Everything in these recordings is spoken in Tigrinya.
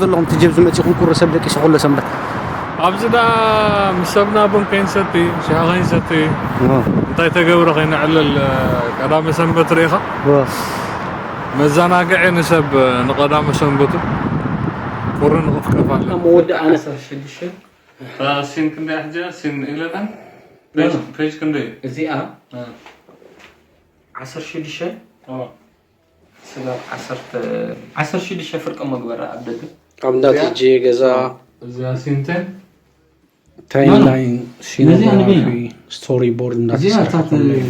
ዘለኹም ትጀብ ዝመፅኹም ቁሪ ሰብ ደቂሱ ኩሎ ሰንበት። ኣብዚ ዳ ምስ ሰብና ቡን ከይንሰቲ፣ ሻሂ ከይንሰቲ፣ ዋ። እንታይ ተገብረ ከይነዕልል፣ እ፣ ቀዳመ ሰንበት ርኢኻ? ዋ። መዘናግዒ ንሰብ፣ እ፣ ንቀዳመ ሰንበቱ ቁሪ ንቕፍቀፍ ኣለና። መወዳእና ዓሰርተ ሽዱሽተ እታ ሲን ክንደይ ሕጂ እያ? ሲን ኢለና? ፔጅ፣ ፔጅ ክንደይ እዩ? እዚኣ እ፣ ዓሰርተ ሽዱሽተ ኦ፣ ስጋብ ዓሰርተ ዓሰርተ ሽዱሽተ ፍርቂ መግበራ ኣብ ደገ ኣብ እንዳ ትጂ ገዛ እዚኣ ሲን ቴን ታይምላይን ነዚኣ ንበይና። ሲኖግራፊ ስቶሪ ቦርድ እዚኣ እንዳተሰርሐ እታት ከሎ እዩ።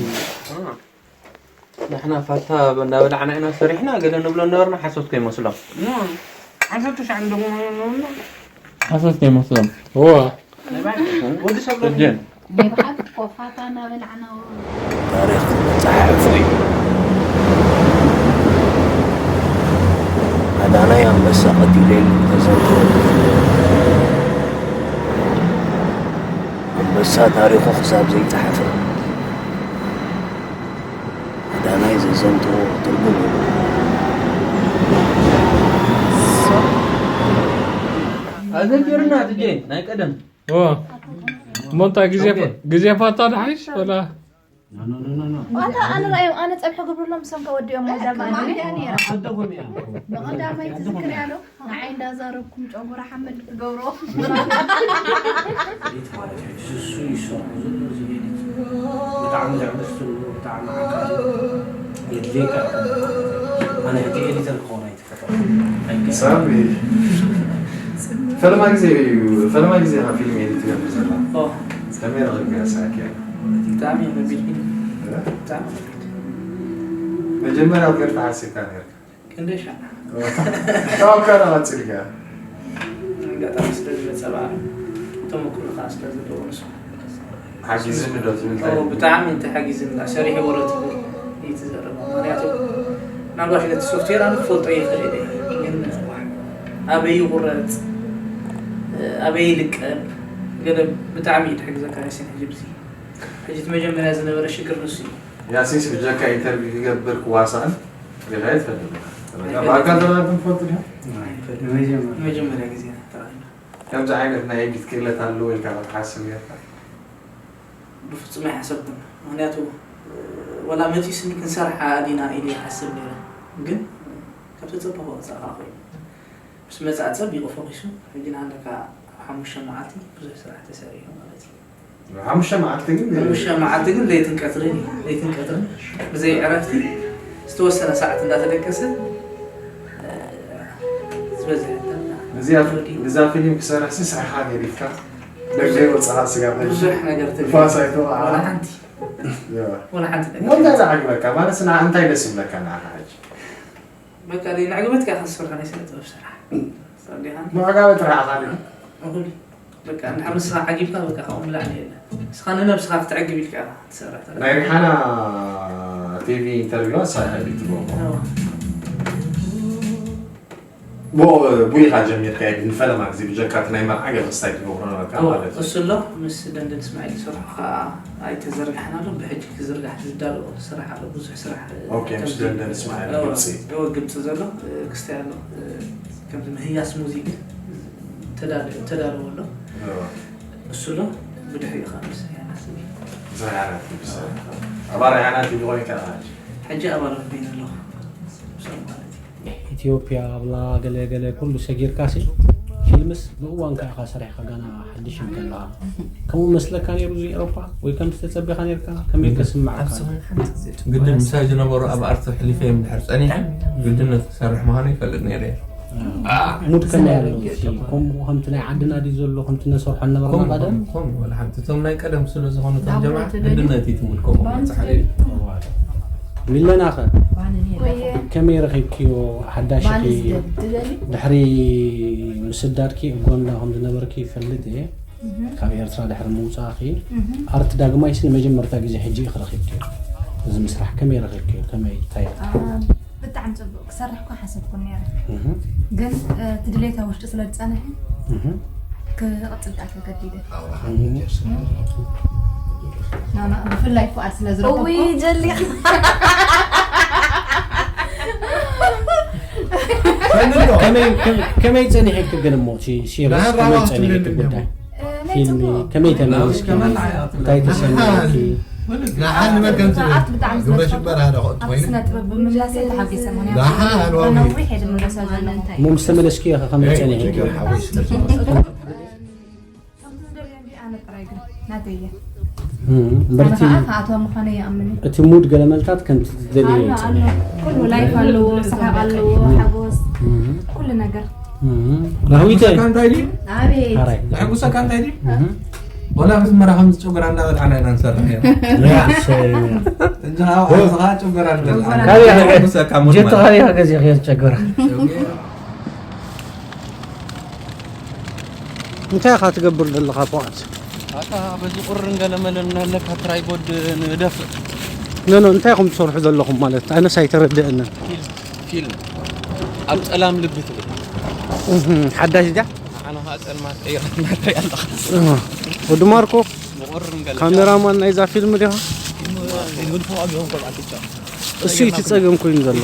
ንሕና ፋታ እንዳበላዕና ኢና ሰሪሕና ገለ ንብሎ ነበርና ሓሶት ከይመስሎም ዓሰርተ ትሽዓን ደሞ ሓሶት ከይመስሎም እዋ ወዲ ሰብ ናይ ብሓቂ እኮ ፋታ እናበላዕና ታሪኽ ክመፅሓፉ እዩ። ኣዳናይ ኣንበሳ ቀቲለ ኢሉ ተዘንትወሉ። ኣንበሳ ታሪኹ ክሳብ ዘይፀሓፈ ኣዳናይ ዘዘንትዎ ትርጉም የብሉን። ኣዘኪርና ትጄ ናይ ቀደም ኦ፣ እሞ እንታይ ግዜ ግዜ ፋታ ድሓይሽ ወላ ዋታ ኣነ ራእዮም ኣነ ፀብሒ ግብርሎም ምሶም ከወዲኦም ወዳማ ብቐዳማይ ትዝክር ያለው ንዓይ እንዳዛረብኩም ጨጉራ ሓመድ ክገብሮ ኤዲት ማለት እዩ። እሱ ይሰርሖ ዘሎ እዚ ኤዲት ብጣዕሚ ዘዕግስትን ብጣዕሚ ዓቃሊ የድልየካ ይኸውን። ኣነ ሕጂ ኤዲተር ክኸውን ኣይትፈተኹ። ሳሚ ፈለማ ግዜ እዩ ፈለማ ግዜ ኢኻ ፊልም ኤዲት ትገብር ዘላ ከመይ ረኺብካ ሰዓት እያ ብጣዕሚ እዩ ከቢድ ፊልም ብጣዕሚ ከቢድ መጀመርያ ክትገድፋ ሓሲብካ ነርካ ክንደይ ሻዕ ካብ ካራ ቀፂልካ ኣጋጣሚ ስለ ዝመፀ በዓል ተመክሮ ከዓ ስለ ዘለዎ ንሱ ሓጊዝኒ ዶ ትብል ኦ፣ ብጣዕሚ እንተሓጊዝና ሰሪሐ ወረ ትብል እዩ ትዘረባ ምክንያቱ ምናልባት ነቲ ሶፍትዌር ኣነ ክፈልጦ ይኽእል እየ ግን ኣበይ ይቁረፅ ኣበይ ይልቀብ ገለ ብጣዕሚ እዩ ትሕግዘካ ያሲን ሕጂ ብዚ ሕጂ እቲ መጀመርያ ዝነበረ ሽግር ንሱ እዩ ያሲንስ ብጀካ ኢንተርቪው ክገብር ክዋሳእን ሪኻ ይትፈልጥ በኣካል ተራኺብኩም ትፈልጡ ዲኹም መጀመርያ ግዜ ተራኺብና ከምዚ ዓይነት ናይ ኤዲት ክእለት ኣለዎ ኢልካ ክትሓስብ ጌርካ ብፍጹም ኣይሓሰብኩን ምክንያቱ ወላ መጺስኒ ክንሰርሓ ዲና ኢለ ይሓስብ ነይረ ግን ካብ ተጸበኹ ወጻእኻ ኮይኑ ምስ መጻ ጸቢቑ ፈኺሱ ሕጂ ንሃለካ ኣብ ሓሙሽተ መዓልቲ ብዙሕ ስራሕ ተሰሪሑ ማለት እዩ ሓሙሽተ መዓልቲ ግን ሓሙሽተ መዓልቲ ግን ለይትን ቀትርን እዩ ለይትን ቀትርን ብዘይ ዕረፍቲ ዝተወሰነ ሰዓት እንዳተደቀሰ ዝበዝሕ እዛ ፊልም ክሰርሕ ሲ ስራሕኻ ገዲፍካ ደገ ወፅኻ ስጋ ብዙሕ ነገር ፋስ ኣይተወዓ ወላ ሓንቲ ወላ ሓንቲ ነገር እንታይ ዝዓግበካ ማለት ና እንታይ ደስ ይብለካ ንዓኻ ሕጂ በቃ ንዕግበትካ ከስርካ ናይ ስነ ጥበብ ስራሕ ዲኻ ምዕጋበ ጥራሕ ኣኻ እኹል በቃ እንድሕር ንስኻ ዓጊብካ በቃ ካብኡ ንላዕሊ የለን ንስኻ ንነብስኻ ክትዕግብ ኢልካ ኢኻ ትሰርሕ ተላ ናይ ሪሓና ቲቪ ኢንተርቪዋ ሳይ ሃይለ ትገብሮ ብኡ ቡኢኻ ጀሚርካ ንፈለማ ግዜ ብጀካ እቲ ናይ መርዓ ገለ ክስታይ ትገብሮ ነበርካ ማለት እዩ እሱ ኣሎ ምስ ደንደን እስማዒል ዝሰርሖ ከዓ ኣይተዘርግሐን ኣሎ ብሕጂ ክዝርጋሕ ዝዳሎ ስራሕ ኣሎ ብዙሕ ስራሕ ኦኬ ምስ ደንደን እስማዒል ግብፂ እወ ግብፂ ዘሎ ክስታይ ኣሎ ከምዚ ምህያስ ሙዚክ ተዳለዎ ኣሎ እሱ ኣሎ ብድሕሪኡ ከዓ ምስ ሪሃና ቲቪ ዝርሃና ቲቪ ኣባል ሪሃና ቲቪ ኮይንካ ሕጂ ኣባል ኮይነ ኣለኹ ብሶም ማለት እዩ ኢትዮጵያ ኣብላ ገለ ገለ ኩሉ ሰጊርካ ሲ ፊልምስ ብእዋን ከኣኻ ሰሪሕካ ጋና ሓድሽ ከለኻ ከምኡ መስለካ ነይሩ እዚ ኤሮፓ ወይ ከም ዝተጸበኻ ነይርካ ከመይ ከስምዓካ ግድን ምሳይ ዝነበሩ ኣብ ኣርት ሕሊፈ እዮም ድሕር ጸኒሐ ግድነት ክሰርሕ ምዃኑ ይፈልጥ ነይረ ሙድ ከመይ ኣሎ ከምኡ ከምቲ ናይ ዓድና ድዩ ዘሎ ከምቲ ነሰርሖ ነበርና ቀደም ወላ ሓንቲ እቶም ናይ ቀደም ስለ ዝኾኑ እቶም ጀማ ግድነት እዩ ትምልከሞ መፅሓ ሚለናኸ ከመይ ረኺብክዮ ሓዳሽኺ ድሕሪ ምስዳድኪ እጎንዳ ከም ዝነበርኪ ይፈልጥ እየ ካብ ኤርትራ ድሕሪ ምውፃእኺ ኣርት ዳግማይሲ ንመጀመርታ ግዜ ሕጂ ኢኺ ረኺብክዮ እዚ ምስራሕ ከመይ ረኺብክዮ ከመይ እንታይ ብጣዕሚ ፅቡቅ ክሰርሕ እኳ ሓሰብኩ ነረ ግን እቲ ድሌታ ውሽጢ ስለ ዝፀንሐ ክቕፅል ዳኣ ተገዲደ ብፍላይ ፍቓድ ስለ ዝረኸብኩ ጀሊኻ ከመይ ከመይ ጸኒሕክ ግን እሞ ሲ ሲሪስ ከመይ ጸኒሕክ ጉዳይ ፊልም ከመይ ተመልስኪ እንታይ ተሰማዕኪ? ንሓን ንበል ከም ትብል ግብረ ሽበር ሓደ ክእቱ ኮይኑ ንሓን ሎሚ እሞ ምስ ተመለስኪ ኢኻ ከመይ ጸኒሕኪ? እምበርቲ እቲ ሙድ ገለመልታት ከምቲ ትደልዮ ይጸንሕ። ኩሉ ላይፍ ኣለዎ፣ ስሓቅ ኣለዎ፣ ሓጎስ ኩሉ ነገር። ራህዊተ እንታይ ድዩ? ኣቤት። ኣራይ ዘሐጉሰካ እንታይ ድዩ? ወላ ምስ መራ ከም ዝጨጉራ እንዳበልዓና ኢና ንሰርሕ ነርና። እንጂ ከዓ ኣብዚ ከዓ ጨጉራ ንበልዓ። ካበይ ዘሐጉሰካ ሙድ ጀቶ ማለት ካበይ ገዚእኽዮ ጨጉራ? እንታይ ኢኻ ትገብር ዘለኻ ፉኣድ? ኣታ በዚ ቁርን ገለመለን እናለካ ትራይፖድ ንደፍእ። ኖ ኖ እንታይ ኢኹም ትሰርሑ ዘለኹም ማለት ኣነስ ኣይተረድአንን። ፊልም ፊልም ኣብ ጸላም ልቢ ትብል። እህ ሓዳሽ ድያ? ኣነ ኸኣ ጸልማት ቀይራ እናታይ ኣለኻ። ወዲ ማርኮ ብቑርን ገለ ካሜራማን ናይዛ ፊልም ዲኻ? እሱ እዩ እቲ ጸገም ኮይኑ ዘሎ።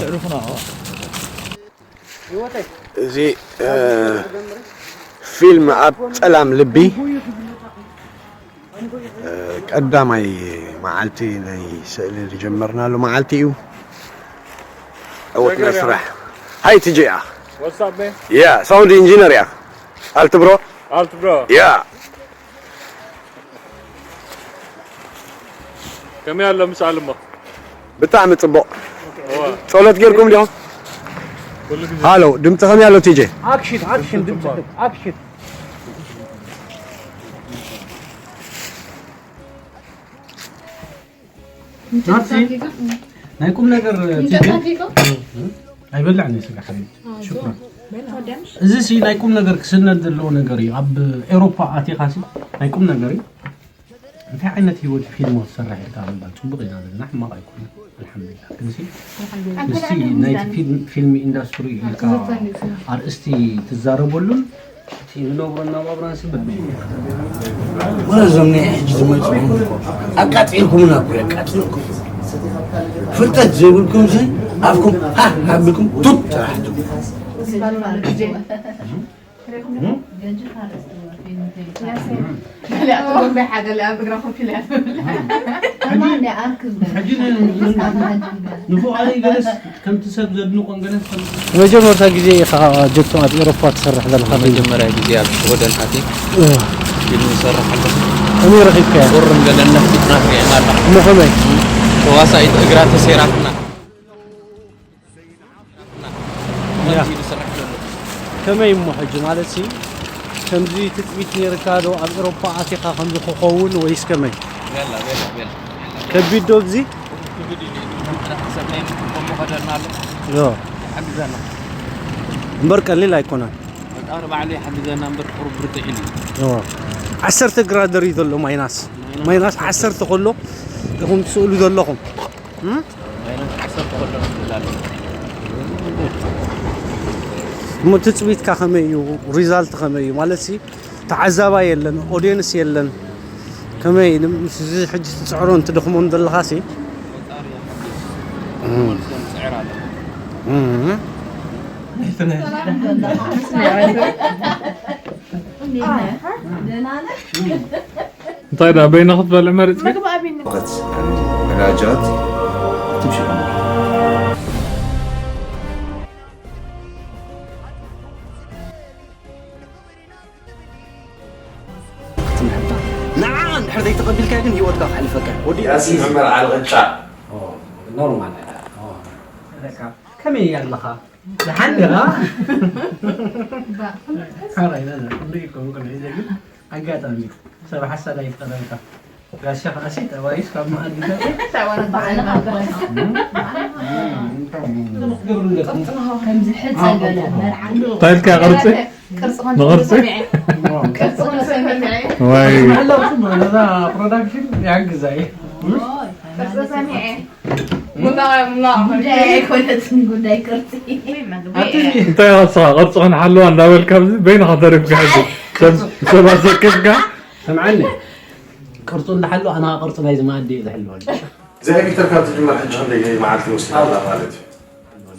እዚ ፊልም ኣብ ጸላም ልቢ ቀዳማይ መዓልቲ ናይ ስእሊ ዝጀመርናሉ መዓልቲ እዩ። ዕወት ናይ ስራሕ። ሃይ ቲጂ እያ። What's up, man? ያ ሳውንድ ኢንጂነር እያ። ኣልት ብሮ። Allt bra? ያ ከመይ ኣሎ ምሳል እሞ ብጣዕሚ ጽቡቕ። ጸሎት ጌርኩም ዲኹም? ሃሎ ድምፂ ከመይ ኣሎ ቲጂ? ኣክሽን ኣክሽን ድምፂ ኣክሽን ናቲ ናይ ቁም ነገር ቲጂ ኣይበላዕን እዩ ስጋ ሓቢቢ ሽኩራን እዚ ሲ ናይ ቁም ነገር ክስነድ ዘለዎ ነገር እዩ ኣብ ኤሮፓ ኣቲኻ ሲ ናይ ቁም ነገር እዩ እንታይ ዓይነት ህይወት ፊልም ክትሰርሕ ኢልካ ምባል ፅቡቅ ኢና ዘለና ሕማቅ ኣይኮነ ኣልሓምዱሊላ ግን ሲ ምስቲ ናይቲ ፊልም ኢንዳስትሪ ኢልካ ኣርእስቲ ትዛረበሉን እቲ ንነብሮ እናባብራን ሲ በበይ ወላ እዞም ናይ ሕጂ ዝመፅኡ ኣቃፂልኩምና እኮ የቃፂልኩም ፍልጠት ዘይብልኩም ሲ ኣፍኩም ሃ ኣቢልኩም ቱብ ጥራሕ ትብሉ መጀመርታ ግዜ ኢኻ ጀቶ ኣብ ኤሮፓ ትሰርሕ ዘለኻ መጀመርያ ግዜ ኣብ ሽወደን ኣትየ ፊልም ይሰርሕ ኣለኹ ከመይ ረኺብካያ ቁርን ገለ ነፊጥና ትሪእና ኣላ እሞ ከመይ ተዋሳኢት እግራ ተሰይራትና ከመይ እሞ ሕጂ ማለት ሲ ከምዚ ትፅቢት ነይርካ ዶ ኣብ ኤሮፓ ኣቲኻ ከምዚ ክኸውን ወይስ ከመይ ከቢድ ዶ ግዚ እምበር ቀሊል ኣይኮነን ዓሰርተ ግራደር እዩ ዘሎ ማይናስ ማይናስ ዓሰርተ ከሎ ኢኹም ትስእሉ ዘለኹም እሞ ትፅቢትካ ከመይ እዩ ሪዛልት ከመይ እዩ ማለት ሲ ተዓዛባይ የለን ኦድየንስ የለን ከመይ ምስ እዚ ሕጂ ትፅዕሮን ትደኽሞን ዘለኻ ሲ እንታይ ደኣ በይና ክትበልዕ መሪጽኪ? መግቢ ኣቢኒ። ወቐት ወዳጃት ትምሽል ንዓ እንድሕር ዘይተቐቢልካዮ ግን ህይወትካ ክሕልፈካ እዩ። ወዲ ያሲን ዑመር ዓሊ ቅጫ። ኖርማል። ከመይ ኣለኻ? ደሓን ዲኻ? ሓራይ ነዛ ክንደይ እኮ ምቅም ሒዘ ግን ኣጋጣሚ ሰብ ሓሳድ ኣይፍጠረልካ። ጋሻ ከኣሲ ጠባይስ ካብ መኣዲ ታይልካ ቅርፂ ንቅርፂ ወይ ፕሮዳክሽን ያግዛይ እንታይ ንስኻ ቅርፂ ክንሓልዋ እንዳበልካ ኣብዚ በይንኻ ተሪፍካ ሕጂ ሰብ ኣሰኪፍካ ስምዓኒ ቅርፁ እንዳሓሉ ኣና ቅርፂ ናይዚ መኣዲ እየ ዝሕልወሉ ዘሕቢተር ካብ ትጅመር ሕጂ ክንደይ መዓልቲ ወሲዳ ኣላ ማለት እዩ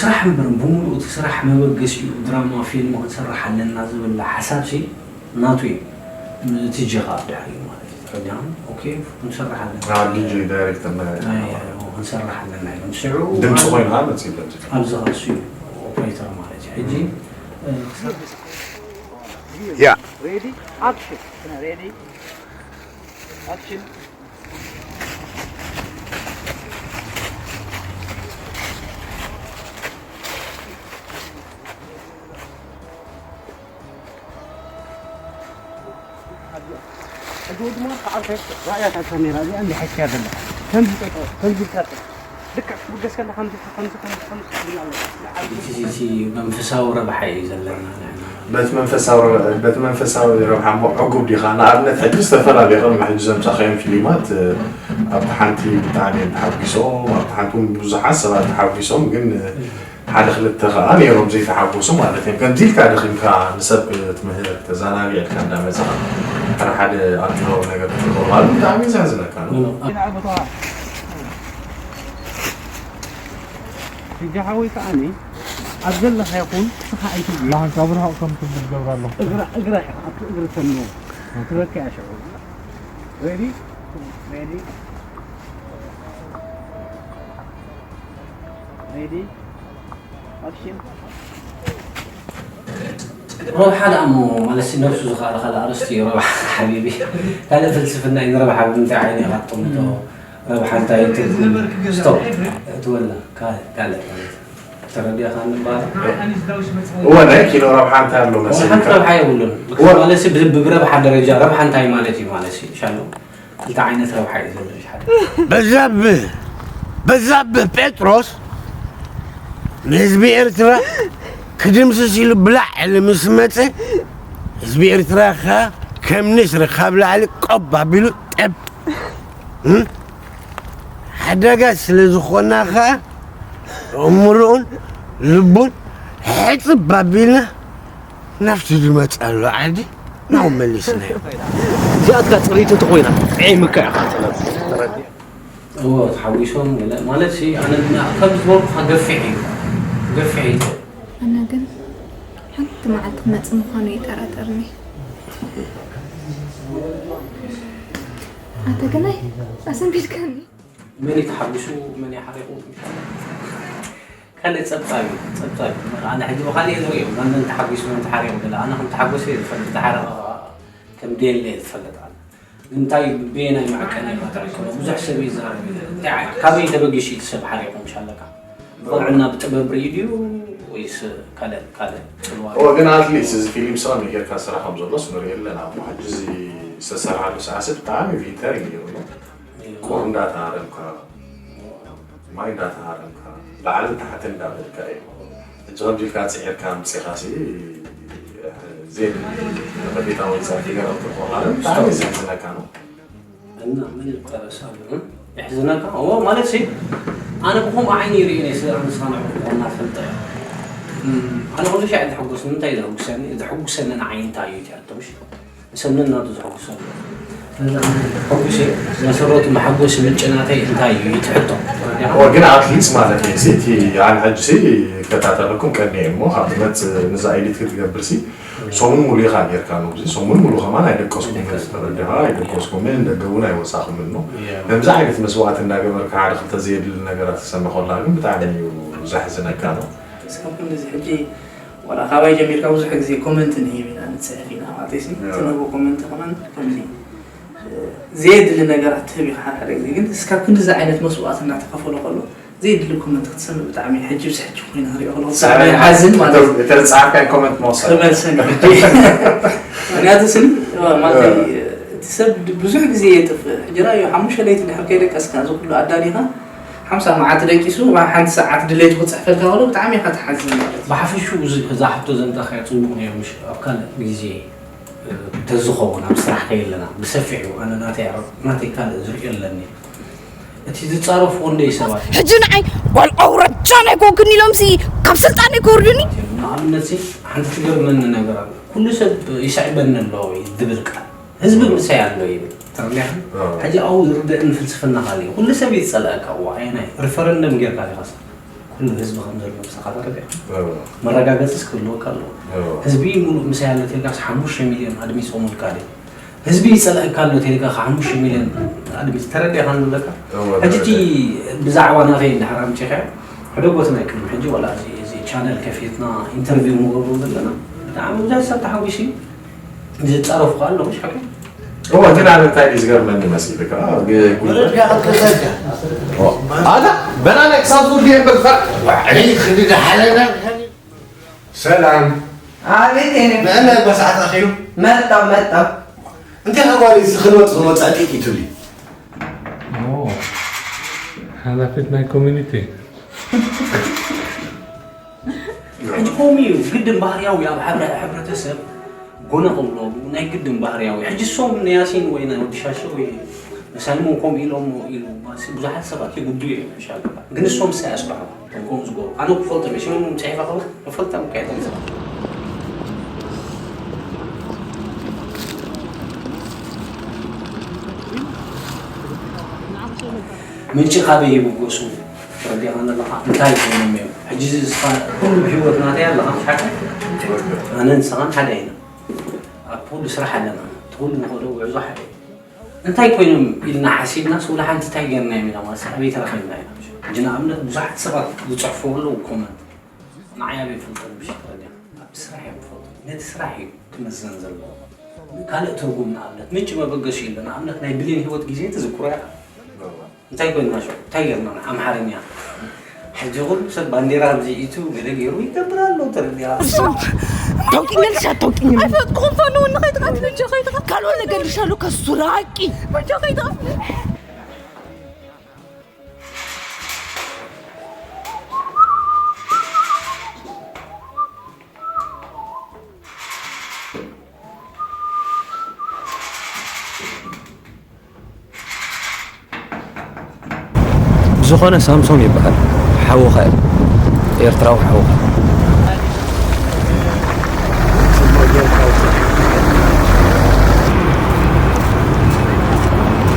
ስራሕ እምበር ብምሉኡ እቲ ስራሕ መበገሲኡ ድራማ ፊልም ክንሰርሕ ኣለና ዝብል ሓሳብ ሲ ናቱ እዩ። እቲ ጀኻ ድሕሪ ማለት እዩ። ሕጂ ኦኬ ክንሰርሕ ኣለና። ዲጂ ዳይሬክተር ናይ ክንሰርሕ ኣለና ኢሎም ስዑ ድምፂ ኮይኑ መፅእ። ኣብዚ ከሱ እዩ ኦፕሬተር ማለት እዩ። ሕጂ ያ Ready, action. Ready, action. እቲ መንፈሳዊ ረብሓ እዩ ዘለና። በቲ መንፈሳዊ በቲ መንፈሳዊ ረብሓ እሞ ዕጉብ ዲኻ? ንኣብነት ሕጂ ዝተፈላለዩ ከም ሕጂ ዘምፃእካዮም ፊልማት ኣብቲ ሓንቲ ብጣዕሚ እዮም ተሓጒሶም፣ ኣብቲ ሓንቲ እውን ብዙሓት ሰባት ተሓጒሶም፣ ግን ሓደ ክልተ ከዓ ነይሮም ዘይተሓጎሱ ማለት እዮም። ከምዚ ኢልካ ደኺምካ ንሰብ ክትምህር ተዘናጊዕካ እንዳመፃኻ ሓደ ሓደ ኣሉታዊ ነገር ክትገብረሉ ብጣዕሚ እዩ ዘሕዝነካ። ሕጂ ሓወይ ከዓኒ ኣብ ዘለኻ ይኹን ንስኻ ኣይትጉ ላሓን ካብ ርሑቕ ከም ትብል ገብራ ኣለኹ። እግራ እግራ ኢኻ ኣብቲ እግሪ ተምኖ ትበኪ ኣሽዑ Ready, ready, ready, action. ረብሓ ደኣ እሞ ማለት ነብሱ ዝኸኣለ ካልእ ኣርእስቲ እዩ ረብሓ ሓቢቢ። ካልእ ፍልስፍና እዩ ንረብሓ ብምንታይ ዓይኒ ኢኻ ትጥምቶ? ረብሓ እንታይ እዩ ትርጉም? ስቶፕ ትወላ ካልእ ካልእ ማለት እዩ። ተረዲእኻኒ እምበኣር። እወ ናይ ኪኖ ረብሓ እንታይ ኣሎ መሰልካ? ሓንቲ ረብሓ የብሉን። እወ። ማለት ሲ ብ- ብረብሓ ደረጃ ረብሓ እንታይ ማለት እዩ ማለት ሲ ሻሎ ክልተ ዓይነት ረብሓ እዩ ዘሎ ሻሎ። በዛብህ በዛብህ ጴጥሮስ ንህዝቢ ኤርትራ ክድምስስ ኢሉ ብላዕሊ ምስ መፀ ህዝቢ ኤርትራ ከ ከም ንስሪ ካብ ላዕሊ ቆብ ኣቢሉ ጠብ ሓደጋ ስለ ዝኾና ከኣ እምርኡን ልቡን ሕፅብ ኣቢልና ናብቲ ዝመፀሉ ዓዲ ናው መሊስናዮ። እዚኣትካ ፅሪት እንተኮይና ዒምካ ኢኻ። እዎ ተሓጒሶም ገለ ማለት ሲ ኣነ ድማ ከም ዝበልኩኻ ገፊሕ እዩ ገፊሕ እዩ። ኣነ ግን ሓንቲ መዓልቲ ክመፅእ ምዃኑ ይጠራጠርኒ። ኣተ ገናይ ኣሰንቢድካኒ። መን እዩ ተሓጒሱ መን እዩ ሓሪቑ? ካልእ ጸብጻብ እዩ ጸብጻብ እዩ። ኣነ ሕጂ ብኻልእ እየ ዝርእዮ መን መን ተሓጒሱ መን ተሓሪቑ ገለ ኣነ ከም ተሓጎሰ እየ ዝፈልጥ ዝሓረቐ ከኣ ከም ደየለ እየ ዝፈልጥ ኣነ። ግን እንታይ በየናይ መዐቀኒ ኢኻ ትዕቅኖ? ብዙሕ ሰብ ይዛረብ እዩ። እንታይ ዓይነት ካበይ ተበጊሱ እዩ እቲ ሰብ ሓሪቑ ምሽ ኣለካ? ብቑልዕና ብጥበብ ርእዩ ድዩ ወይስ ካልእ ካልእ ጽልዋ? እወ ግን ኣትሊስት እዚ ፊልም ስቕ ጌርካ ስራሕ ከም ዘሎስ ንርኢ ኣለና እሞ ሕጂ እዚ ዝተሰርሓሉ ሳዕስዒት ብጣዕሚ ቪንተር እዩ ነይሩ። ቁር እንዳተሃረምካ ማይ እንዳተሃረምካ ላዕልን ታሕትን እንዳበልካ እዩ። ሕጂ ከምዚ ኢልካ ፅዒርካ ኣምፂኻሲ ዜን ነቐፌታ ወይ ፃድቂ ገለ ክትረኽቦ ማለት ብጣዕሚ ዘሕዝነካ ነው። እና ምን ይጠበስ ኣሎ የሕዝነካ እዎ ማለት ሲ ኣነ ብኸምኡ ዓይኒ ይርእን እየ ስለ ኣነ ሳንዕ ክኾና ፈልጠ እየ ኣነ ኩሉ ሻዕ ዝሕጎስ ንምንታይ ዘሕጉሰኒ ዘሕጉሰኒ ንዓይ እንታይ እዩ ትሕቶ ምሽ ንሰምንን ናቱ ዘሕጉሰሉ ስለዚ ኣነ ሕጉስ እየ መሰረቱ መሓጎሲ ምንጪ ናተይ እንታይ እዩ ይትሕቶ እዎ ግን ኣትሊስት ማለት እዩ ሲ እቲ ኣነ ሕጂ ሲ ይከታተለኩም ቀኒ እሞ ካብ ትመጽእ ንዛ ኤዲት ክትገብር ሲ ሰሙን ሙሉ ኢኻ ጌርካ ነው እዚ ሰሙን ሙሉ ከማን ኣይደቀስኩም ተረዲኻ ኣይደቀስኩምን ደገ እውን ኣይወፃኹምን ነው ከምዚ ዓይነት መስዋዕት እንዳገበርካ ሓደ ክልተ ዘየድሊ ነገራት ክሰምዕ ከላ ግን ብጣዕሚ እዩ ዘሕዝነካ ነው እስካብ ክንድዚ ሕጂ ዋላ ካባይ ጀሚርካ ብዙሕ ግዜ ኮመንት ንሂብ ኢና ንፅሕፍ ኢና ማለት ሲ ትንህቦ ኮመንት ከማን ከምዚ ዘየድሊ ነገራት ትህብ ኢኻ ሓደ ሓደ ግዜ ግን እስካብ ክንድዚ ዓይነት መስዋዕት እናተኸፈሎ ከሎ ዘይድሊ ኮመንት ክትሰምዕ ብጣዕሚ ሕጂ ብስሕጂ ኮይና ክሪኦ ከለኹ ብጣዕሚ ሓዝን ማለት እዩ። እተ ዝፀሓፍካይ ኮመንት መወሰድ። ክመልሰኒ ሕጂ ምክንያቱ ስኒ ማለት እቲ ሰብ ብዙሕ ግዜ የጥፍእ ሕጂ ራእዮ ሓሙሽተ ለይቲ ድሕር ከይደቀስካ እዚ ኩሉ ኣዳሊኻ ሓምሳ መዓልቲ ደቂሱ ሓንቲ ሰዓት ድሌቱ ክፅሕፈልካ ከሎ ብጣዕሚ ኢኻ ትሓዝን ማለት እዩ። ብሓፈሽኡ እዛ ሕቶ ዘምፃእካያ ፅቡቕ ነይሩ ምሽ ኣብ ካልእ ግዜ ተዝኸውን ኣብ ስራሕ ከየለና ብሰፊሑ ኣነ ናተይ ናተይ ካልእ ዝርእዮ ኣለኒ እቲ ዝፃረፍዎ እንደይ ሰባት እዮም ሕጂ ንዓይ ጓል ኣውራጃ ናይ ኮንክን ኢሎም ሲ ካብ ስልጣነይ ክወርዱኒ ንኣብነት ሲ ሓንቲ ትገርመኒ ነገር ኣሎ ኩሉ ሰብ ይስዕበኒ ኣሎ ዝብል ቃል ህዝቢ ምሳይ ኣሎ ይብል ተረዲኻ ሕጂ ኣብኡ ዝርደእኒ ፍልስፍና ካልእ እዩ ኩሉ ሰብ ይፀልአካ እዋ ኣየናይ ሪፈረንደም ጌርካ ዲኻ ኩሉ ህዝቢ ከም ዘሎ ምሳኻ ተረዲእካ መረጋገፂስ ክህልወካ ኣለዎ ህዝቢ ሙሉእ ምሳይ ኣሎ ተልካስ ሓሙሽተ ሚልዮን ኣድሚፆምልካ ድዩ ህዝቢ ይፀልአካ ኣሎ ተልካ ሓሙሽተ ሚልዮን ኣድሚፅ ተረዲእካ ንብለካ ሕጂ እቲ ብዛዕባ ናተይ እንድሕር ኣምፂኻዮ ሕደጎት ናይ ቅድሚ ሕጂ ዋላ እዚ ቻነል ከፊትና ኢንተርቪው ንገብሮ ዘለና ብጣዕሚ ብዙሕ ሰብ ተሓጒሱ እዩ ዝፃረፉ ከኣ ኣለዉ ሓቂ እወ ግን ኣነ እንታይ እዩ ዝገርመኒ መሲልካ ኣታ በናና ክሳብ ዝውዲ የንበርካ ዕሊ ክዲ ሓለና ሰላም ኣቤት የኔ ንዕና በሰዓት ኣኺሉ መጣ መጣ እንታይ ከጓሊ እዚ ክንወፅ ክንወፃ ጢጥ ይትብሊ ሓላፊት ናይ ኮሚኒቲ ሕጂ ከምኡ እዩ ግድን ባህርያዊ ኣብ ሓደ ሕብረተሰብ ጎነ ክብሎ ናይ ግድን ባህርያዊ ሕጂ እሶም ንያሲን ወይ ናይ ወዲ ሻሸ ወይ ንሳይሞን ከምኡ ኢሎሞ ኢሉ ብዙሓት ሰባት ይጉድኡ እዮም ሻ ግን እሶም ሳይ ኣስባሕባ ከምኡ ዝገብሩ ኣነ ክፈልጦም እየ ሽሞም ፅሒፈ ክብል ክፈልጦም እኳ እቶም ሰባት ምንጪ ካበይ ይብገሱ ተረዲእኻ ኣለኻ እንታይ ኮይኖም እዮም ሕጂ እዚ እስኻ ኩሉ ብሂወት ናተይ ኣለኻ ሓቂ ኣነ ንስኻን ሓደ ኢና ኣብ ኩሉ ስራሕ ኣለና እቲ ኩሉ ንኸዶ ጉዕዞ ሓደ እዩ እንታይ ኮይኖም ኢልና ሓሲብናስ ወላ ሓንቲ እንታይ ጌርናዮም ኢና ማለት ኣበይ ተረኺብና ኢና ሕጂ ንኣብነት ብዙሓት ሰባት ዝፅሕፍዎ ኣለዉ ኮመንት ንዓይ ኣበይ ይፈልጦ ብሽ ተረዲእኻ ኣብቲ ስራሕ እዮም ዝፈልጡ ነቲ ስራሕ እዩ ክምዘን ዘለዎ ካልእ ትርጉም ንኣብነት ምንጪ መበገሲ የለ ንኣብነት ናይ ብሌን ሂወት ግዜ ትዝክሮ ኢኻ እንታይ ኮይንና ሽዑ እንታይ ጌርና ኣምሓርኛ ሕጂ ኩሉ ሰብ ባንዴራ ከምዚ ኢቱ ገለ ገይሩ ይገብር ኣሎ፣ ተረዲኣ። ታውቂኛለሽ ኣታውቂኝም? ኣይፈለጥኩኹም፣ ፋኖ እውን ንኸይትቕዓት በጃ ከይትቕዓት። ካልኦት ነገር ልሻሉ ከሱ ራቂ። በጃ ከይትቕዓት። ብዝኾነ ሳምሶም ይበሃል። ሓውኻ እዩ። ኤርትራዊ ሓውኻ።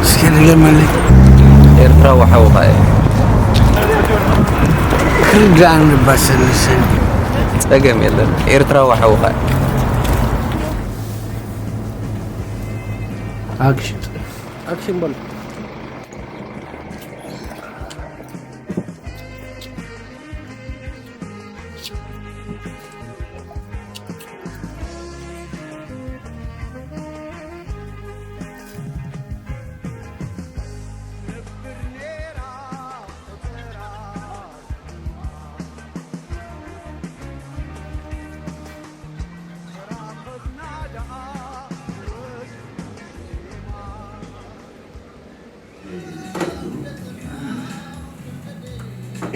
እስኪ ድገመለይ። ኤርትራዊ ሓውኻ እዩ። ክርዳእኒ እባ ሰለሰን። ጸገም የለን። ኤርትራዊ ሓውኻ እዩ። ኣክሽን። ኣክሽን በል።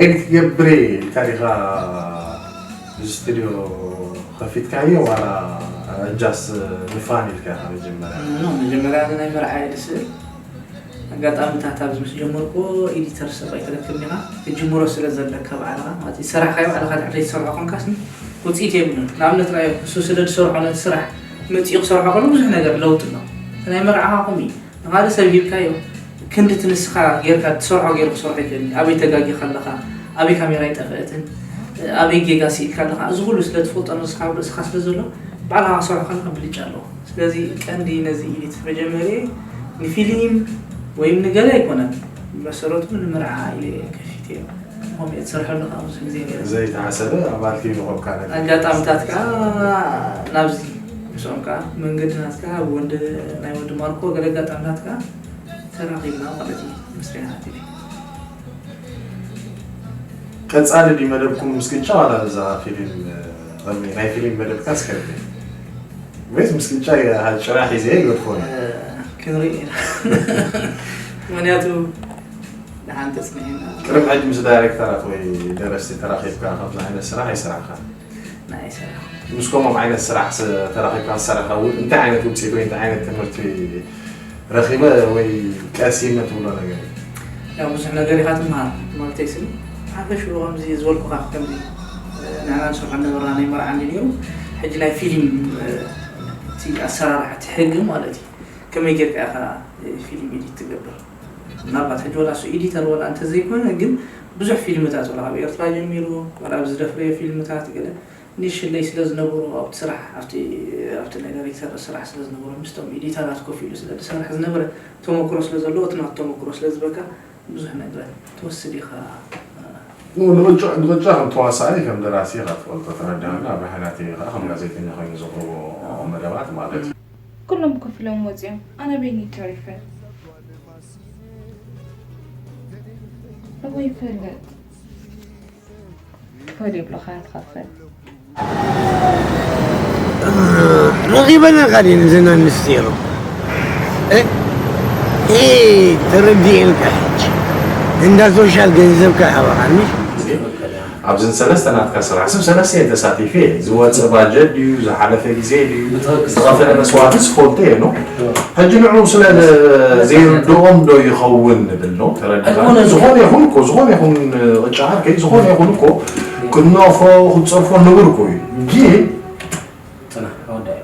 ኤዲት ገብሬ ኢልካ ዲኻ እዚ ስቱድዮ ከፊትካዮ ዋላ ጃስ ንፋን ኢልካ ኢኻ መጀመርያ? ኖ፣ መጀመርያ ናይ መርዓ እየ ዝስእል። ኣጋጣሚታት ኣብዚ ምስ ጀመርኩ ኤዲተር ሰብ ኣይትረክብን ኢኻ። ክትጅምሮ ስለ ዘለካ ባዕልኻ፣ ማለት ዝሰራሕካዮ ባዕልኻ ድሕሪ ዘይትሰርሖ ኮንካስ ውፅኢት የብሉን። ንኣብነት ርኣዮ፣ እሱ ስለ ዝሰርሖ ነቲ ስራሕ መፂኡ ክሰርሖ ከሎ ብዙሕ ነገር ለውጢ ኣሎ። እቲ ናይ መርዓኻ ከምኡ እዩ። ንኻልእ ሰብ ሂብካዮ፣ ክንዲ እቲ ንስኻ ጌርካ ትሰርሖ ጌሩ ክሰርሖ ይኽእል እዩ። ኣበይ ተጋጊኻ ኣለኻ፣ ኣበይ ካሜራ ኣይጠፍአትን፣ ኣበይ ጌጋ ስኢልካ ኣለኻ፣ እዚ ኩሉ ስለ ትፈልጦ ንስኻ ኣብ ርእስኻ ስለ ዘሎ፣ ባዕልኻ ክሰርሖ ከለኻ ብልጫ ኣለዎ። ስለዚ ቀንዲ ነዚ ኢዲት መጀመርየ ንፊልም ወይም ንገለ ኣይኮነን፣ ብመሰረቱ ንመርዓ ኢለ ከፊተዮ። ከምኡ እየ ትሰርሐሉ ከዓ ብዙሕ ግዜ ነይረ። ዘይተሓሰበ ኣባል ቲም ይኾንካ ነቲ። ኣጋጣምታት ከዓ ናብዚ ምስኦም ከዓ መንገዲ ናትካ ኣብ ወዲ ናይ ወዲ ማርኮ ገለ ኣጋጣምታት ከዓ ተራኺብና ማለት እዩ። ምስሪና ቲቪ። ቀጻሊ ድዩ መደብኩም ምስ ግጫ ዋላ እዛ ፊልም፣ እ፣ ቐድሚ ናይ ፊልም መደብካስ ከመይ? ወይስ ምስ ግጫ ጭራ ሒዘ ይገድፎ እዩ? እ፣ ክንርኢ ኢና። ምኽንያቱ ደሓን ተጽኒሕና። ቅድሚ ሕጂ ምስ ዳይሬክተራት ወይ ደረስቲ ተራኺብካ ከምዚ ዓይነት ስራሕ ኣይሰራሕካን? ናይ ስራሕ። ምስ ከምኦም ዓይነት ስራሕ ስ-፣ ተራኺብካ ዝሰራሕካ እውን እንታይ ዓይነት ውፅኢት ወይ እንታይ ዓይነት ትምህርቲ ረኺበ ወይ ቀሲመ ትብሎ ነገር እዩ? ያው ብዙሕ ነገር ኢኻ ትምሃር። ትምህርተይ ስኒ ሓፈሽኡ ከምዚ ዝበልኩኻ ከምዚ፣ እ፣ ንሕና ንሰርሖ ነበርና ናይ መርዓ እንዲ ነይሩ። ሕጂ ናይ ፊልም፣ እ፣ እቲ ኣሰራርሓ እቲ ሕጊ ማለት እዩ። ከመይ ጌርካ ኢኻ፣ እ፣ ፊልም ኤዲት ትገብር? ምናልባት ሕጂ ወላ እሱ ኤዲተር ወላ እንተዘይኮነ ግን ብዙሕ ፊልምታት ወላ ካብ ኤርትራ ጀሚሩ ወላ ኣብዚ ደፍረዮ ፊልምታት ገለ ንሽለይ ስለ ዝነበሩ ኣብቲ ስራሕ፣ ኣብቲ፣ ኣብቲ ናይ ዳይሬክተር ስራሕ ስለ ዝነበሩ ምስቶም ኤዲተራት ኮፍ ኢሉ ስለ ዝሰርሕ ዝነበረ ተመክሮ ስለ ዘለዎ፣ እቲ ናቱ ተመክሮ ስለ ዝበካ ብዙሕ ነገር ትወስድ ኢኻ። ኖ፣ ንቕጫ፣ ንቕጫ ከም ተዋሳኣይ፣ ከም ደራሲ ኢኻ ትፈልጦ፣ ተረዳእና። ብሓናተይ ከዓ ከም ጋዜጠኛ ኮይኑ ዘቕርቦ መደባት ማለት እዩ። ኩሎም ኮፍ ኢሎም ወፂኦም፣ ኣነ በይነይ ተሪፈ። እወ ይፈልጥ። ክፈል ይብሉኻ ትኸፍል። ረኺበናኻ ድየን እዘን ኣንስቲ ኢሉ? እ? እ፣ ተረዲኤልካ ሕጂ። እንዳ ሶሻል ገንዘብካ ሃበኻ፣ ምሽ? ኣብዘን ሰለስተ ናትካ ስራሕ፣ ሰብ ሰለስተ እየ ተሳቲፈ እየ። ዝወፀ ባጀት ድዩ፣ ዝሓለፈ ግዜ ድዩ፣ ብትኽክል። ዝተኸፈለ መስዋዕቲ ዝፈልጦ እየ፣ ኖ? ሕጂ ንዕኡ ስለ ዘይርድኦም ዶ ይኸውን ንብል፣ ኖ? ተረዲኻ? ኣይኮነን። ዝኾነ ይኹን እኮ፣ ዝኾነ ይኹን ቅጫ ዓርከይ፣ ዝኾነ ይኹን እኮ፣ ክንነቕፎ፣ ክንፀርፎ ንብል እኮ እዩ። ግን ፅናሕ፣ ኣወዳይ።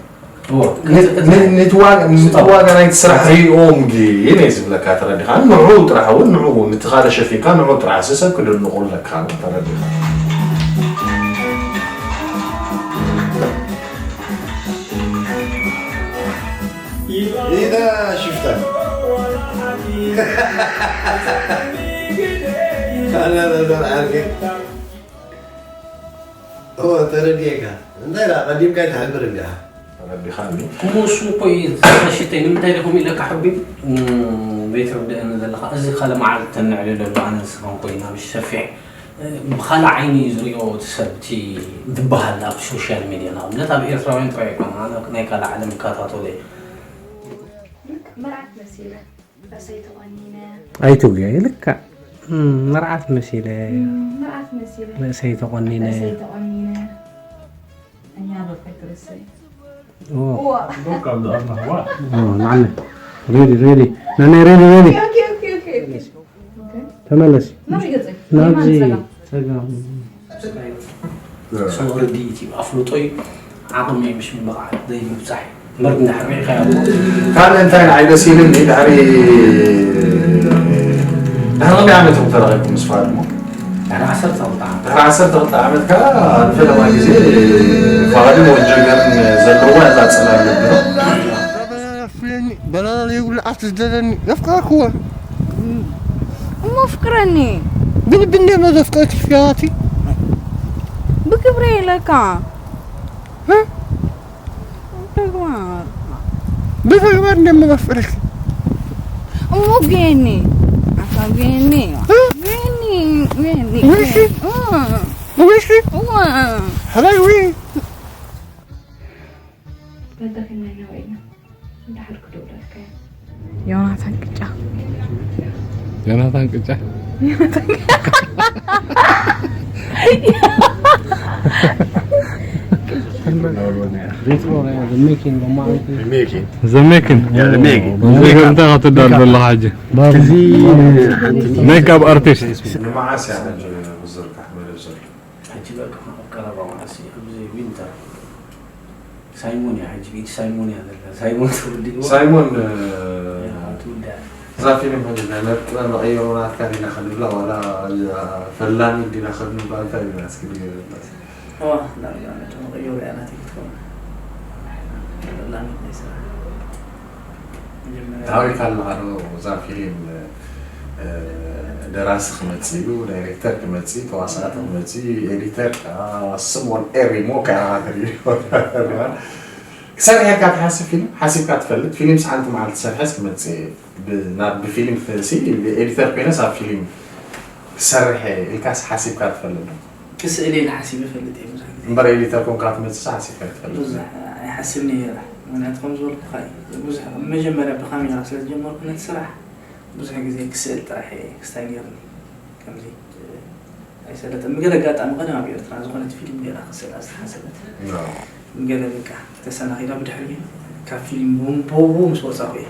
እዎ። ን-፣ ን-፣ ነቲ ዋጋ፣ ነቲ ዋጋ ናይቲ ስራሕ ሪኦም ግን እየ ዝብለካ፣ ተረዲኻ? ንዑ ጥራሕ እውን፣ ንዑ እውን፣ ነቲ ካልእ ሸፊንካ፣ ንዑ ጥራሕ ሰብ ክደንቑ ኣለካ፣ ተረዲኻ? ኢዳ ሽፍታ። ኣላ ነበር ዓርከይ። ኦ፣ ተረዲኤካ። እንታይ ደኣ፣ ቀዲምካ ኣይትሓብር እንዲኻ። ተረዲኻኒ። እሞ እሱ እኮ እዩ፣ ዝሓሽተይ፣ ንምንታይ ዲኹም ኢለካ ሓቢብ? እም፣ ዘይትርድእኒ ዘለኻ፣ እዚ ካልእ መዓልቲ ተነዕልለሉ፣ ኣነ ንስኻን ኮይና፣ ምስ ሸፊዕ። ብኻልእ ዓይኒ እዩ ዝሪኦ እቲ ሰብ እቲ ዝበሃል ኣብ ሶሻል ሚድያ። ንኣብነት ኣብ ኤርትራውያን ጥራይ ኣይኮነን፣ ኣነ ናይ ካልእ ዓለም እከታተሎ እየ። ኣይትጉየ ልክዕ መርዓት መሲለ ርእሰይ ተቆኒነ ሬዲ ሬዲ ናናይ ሬዲ ሬዲ ተመለስ ናብዚ ጸጋም ሰው ርድኢት እዩ ኣፍልጦ እዩ ዓቕሚ እዩ ምሽ ብቕዓት ዘይምብጻሕ እዩ እምበር እንድሕር ርኢኻዮ ካልእ እንታይ ንዓይ ደስ ኢልኒ ድሕሪ ድሕሪ ክንደይ ዓመት ኢኹም ተራኺብኩም ምስ ፋድሞ ድሕሪ ዓሰርተ ክልተ ዓመት ድሕሪ ዓሰርተ ክልተ ዓመት ከዓ ንፈለማ ግዜ ፋድሞ ጀገርን ዘለዋ እዛ ጽላል ልቢ ነው በላላ ዘይብሉ ዓርሱ ዝደለኒ ዘፍቀርክዎ እሞ ፍቅረኒ ብልቢ እንደ መዘፍቀርኪ ፍያዋቲ ብግብረ ኢለካ ተግባር ብተግባር እንደ መዘፍቀርኪ እሞ ገኒ ኣታ ገኒ ገኒ ገኒ ውይሺ ውይሺ ሕላይ ውይ በቃ ከናኛ ወይና እንድሓር ክደውለልካ እየ ዮናታን ቅጫ ዮናታን ቅጫ ሪትሮ ናይ ዘሜኪን በማዓንቲ ዘሜክን Yeah, the Meg. ዘሜክን እንታይ ክትዳል ዘለኻ ሕጂ እዚ ሜካፕ ኣርቲስት ንመዓስ እያ ሕጂ ዝዝርጋሕ መደብ ዘሎ ሕጂ በቃ ኣብ ቀረባ መዓስ ኣብዚ ዊንተር ሳይሞን እያ ሕጂ ብኢድ ሳይሞን እያ ዘላ ሳይሞን ተወዲእዎ ሳይሞን ትውዳ እዛ ፊልም ሕጂ ናይ መርጥበ መቐየሩ ናትካ ዲና ክንብላ ዋላ ፈላሚ ዲና ክንብላ እንታይ ዲና እስኪ ንገረና እዋ ዳርጋ መርጥበ መቐየሩ እያ ናተይ ክትከውን ፈላሚ ናይ ስራሕ ተሃዊካ ኣለኻ ዶ እዛ ፊልም ደራሲ ክመፅእ እዩ፣ ዳይሬክተር ክመፅእ፣ ተዋሳእቲ ክመፅእ፣ ኤዲተር ከዓ ስሞን ኤሪሞ ከያሃትር እዩ። ክሰርሕ ኢልካ ትሓስብ ፊልም ሓሲብካ ትፈልጥ? ፊልምስ ሓንቲ መዓልቲ ሰርሐስ ክመፅእ እየ ናብ ብፊልም ሲ ኤዲተር ኮይነስ ኣብ ፊልም ክሰርሕ እየ ኢልካስ ሓሲብካ ትፈልጥ ዶ? ክስእል ኢለ ሓሲበ እፈልጥ እየ ብዙሕ ግዜ። እምበር ኤዲተር ኮንካ ትመፅእስ ሓሲብካ ኣይትፈልጥን። ብዙሕ ኣይሓስብን እየ ይብል። ምኽንያቱ ከም ዝበልኩኻ እዩ። ብዙሕ መጀመርያ ብካሜራ ስለ ዝጀመርኩ ነቲ ስራሕ ብዙሕ ግዜ ክስእል ጥራሕ እየ ክስታይ ነይርኒ። ከምዚ ኣይሰለጥን። ብገለ ኣጋጣሚ ቀደም ኣብ ኤርትራ ዝኾነት ፊልም ገይራ ክስእላ ዝተሓሰበት። ገለ በቃ ተሰናኺላ ብድሕሪኡ ካብ ፊልም ብኡ ምስ ወፃኹ እየ።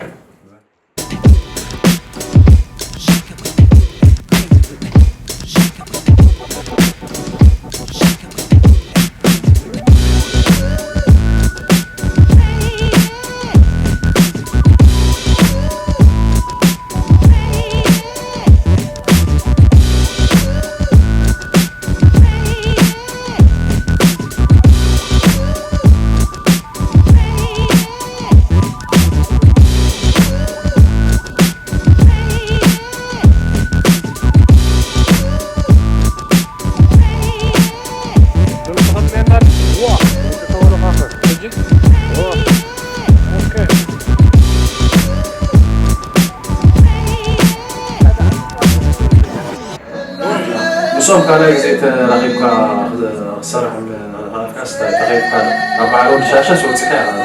ምስኦም ካልኣይ ግዜ ተራኺብካ ክትሰርሕ ምኽኣልካስ እንታይ ተኸይድካ ናብ በዓል ወዲ ሻሻስ ወፂኻ ኢኻ ዶ?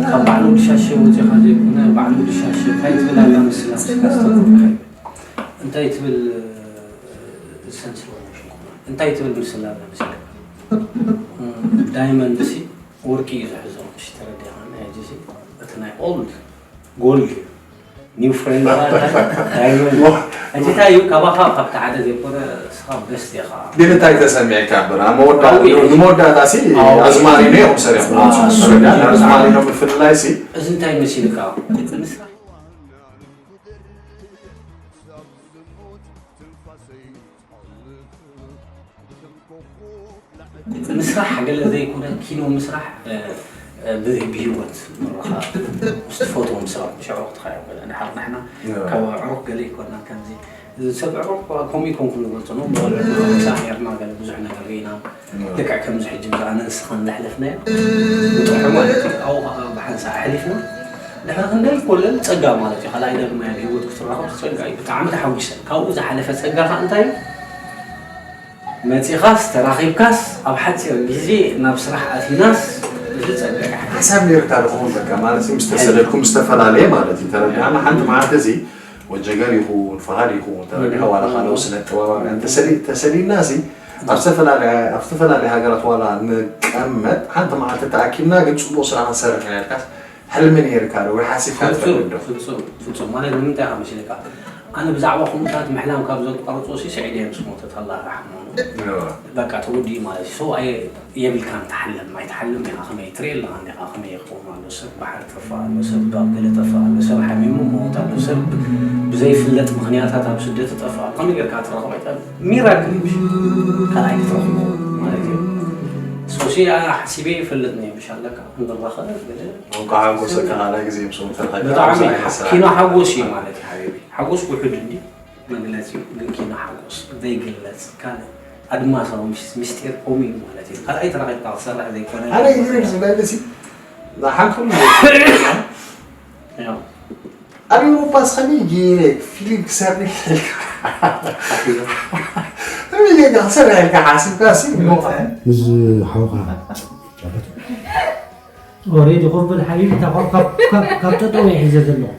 ካብ በዓል ወዲ ሻሸ ወፂኻ ዘይኮነ በዓል ወዲ ሻሸ እንታይ ትብል ኣላ ምስላ ስካስተካ እንታይ ትብል ሰንስሎ እንታይ ትብል ምስላ ኣላ ምስላ ዳይመንድ ሲ ወርቂ እዩ ዝሕዞ። እሺ ተረዲእኻኒ። ሕጂ ሲ እቲ ናይ ኦልድ ጎልድ እዩ። ኒው ፍሬንድ ማለት ዳይመንድ እዩ። ሕጂ እንታይ እዩ ካባኻ ካብቲ ሓደ ዘይኮነ እስኻ በስት ኢኻ። ግን እንታይ ተሰሚዕካ እምበር ኣብ መወዳእታ ንመወዳእታ ሲ ኣዝማሪኖ እዮም ሰሪሖም። ኣዝማሪኖ ብፍላይ ሲ እዚ እንታይ መሲልካ ምስራሕ ምስራሕ ገለ ዘይኮነ ኪኖ ምስራሕ ብህይወት ምርኻብ ምስ ትፈትዎም ሰባት ሽዑ ክትኸዮ ገለ ድሓር ንሕና ካብ ኣዕሩኽ ገለ ይኮና ከምዚ ሰብ ኣዕሩኽ ከምኡ ይኮን ክንገልጾ ነው ብቆልዑ ጌርና ገለ ብዙሕ ነገር ርኢና ልክዕ ከምዚ ሕጂ ብዛዕባ ንስኻ እንዳሕለፍናዮ ብጥሑ ማለት እዩ ኣብኡ ከዓ ብሓንሳእ ኣሕሊፍና ድሕሪ ክንደይ ኮለል ጸጋ ማለት እዩ። ካልኣይ ዳግማይ ኣብ ህይወት ክትራኸብ ጸጋ እዩ። ብጣዕሚ ተሓጒሰ። ካብኡ ዝሓለፈ ጸጋ ኸኣ እንታይ እዩ? መጺኻስ ተራኺብካስ ኣብ ሓጺር ግዜ ናብ ስራሕ ኣቲናስ፣ እዚ ጸጋ እዩ። ሓሳብ ነይርካ ድኸውን በቃ ማለት እዩ። ምስ ተሰደድኩም ዝተፈላለየ ማለት እዩ። ተረዲእና ሓንቲ መዓልቲ እዚ ወጀገር ይኹን፣ ፍቓድ ይኹን፣ ተረዲኻ ዋላ ካልኦት ስነ ጥበባውያን ተሰዲ-፣ ተሰዲድና ሲ ኣብ ዝተፈላለያ፣ ኣብ ዝተፈላለያ ሃገራት ዋላ ንቀመጥ፣ ሓንቲ መዓልቲ ተኣኪብና ግን ጽቡቕ ስራሕ ክንሰርሕ ኢና ኢልካስ ሕልሚ ነይርካ ዶ ወይ ሓሲብካ ፍጹም፣ ትፈልጥ ዶ? ፍጹም፣ ፍጹም። ማለት ንምንታይ ኢኻ መሲልካ? ኣነ ብዛዕባ ከምኡታት ምሕላም ካብ ዘቋርጾ ሲ ስዒድ እየ ምስ ሞተ ተላ ራሕማኑ። እዋ። በቃ ተወዲኡ ማለት እዩ። So ኣየ የብልካን ትሓልም፣ ኣይትሓልም ኢኻ። ከመይ ትርኢ ኣለኻ እንዲኻ ከመይ ይኸውን ኣሎ። ሰብ ባሕሪ ጠፍእ ኣሎ፣ ሰብ ኣብ ገለ ጠፍእ ኣሎ፣ ሰብ ሓሚሙ ሞት ኣሎ፣ ሰብ ብዘይፍለጥ ምኽንያታት ኣብ ስደት ጠፍእ ኣሎ። ከመይ ጌርካ ትረኽቦ? ኣይተ-፣ ሚራክል እዩ። ካልኣይ ክትረኽቦ ማለት እዩ። So ሲ ኣነ ሓሲበ ይፈልጥ ነየ፣ ምሽ ኣለካ ክንራኸብ ገለ። እንኳዕ ሓጎሰካ ካልኣይ ግዜ ምስ ሞተ ተረኺብካ ብጣዕሚ ብዛዕባ ሓ-፣ ስራሕ። ኪኖ ሓጎስ እዩ ማለት እዩ ሓቢቢ። ሓጎስ ውሑድ እንዲ መግለጺ ግን ኪኖ ሓጎስ ዘይግለጽ ካልእ ኣድማሳዊ ምስ-፣ ምስጢር ኮሚን ማለት እዩ። ካልኣይ ተራኺብካ ክትሰርሕ ዘይኮነ ኣነ ይግርም ዝበለሲ ንሓንቲ ኩሉ ያው ኣብ ኤውሮጳ ከመይ ገይረ ፊልም ክሰርሕ ኢልካ? ከመይ ጌርካ ክሰርሕ ኢልካ ሓሲብካ ሲ ኖ። ምስ ሓውኻ ኦሬዲ ኮብል ሓቢቢ እታ ካብ፣ ካብ፣ ካብ ጠጠው እየ ሒዘ ዘለኹ።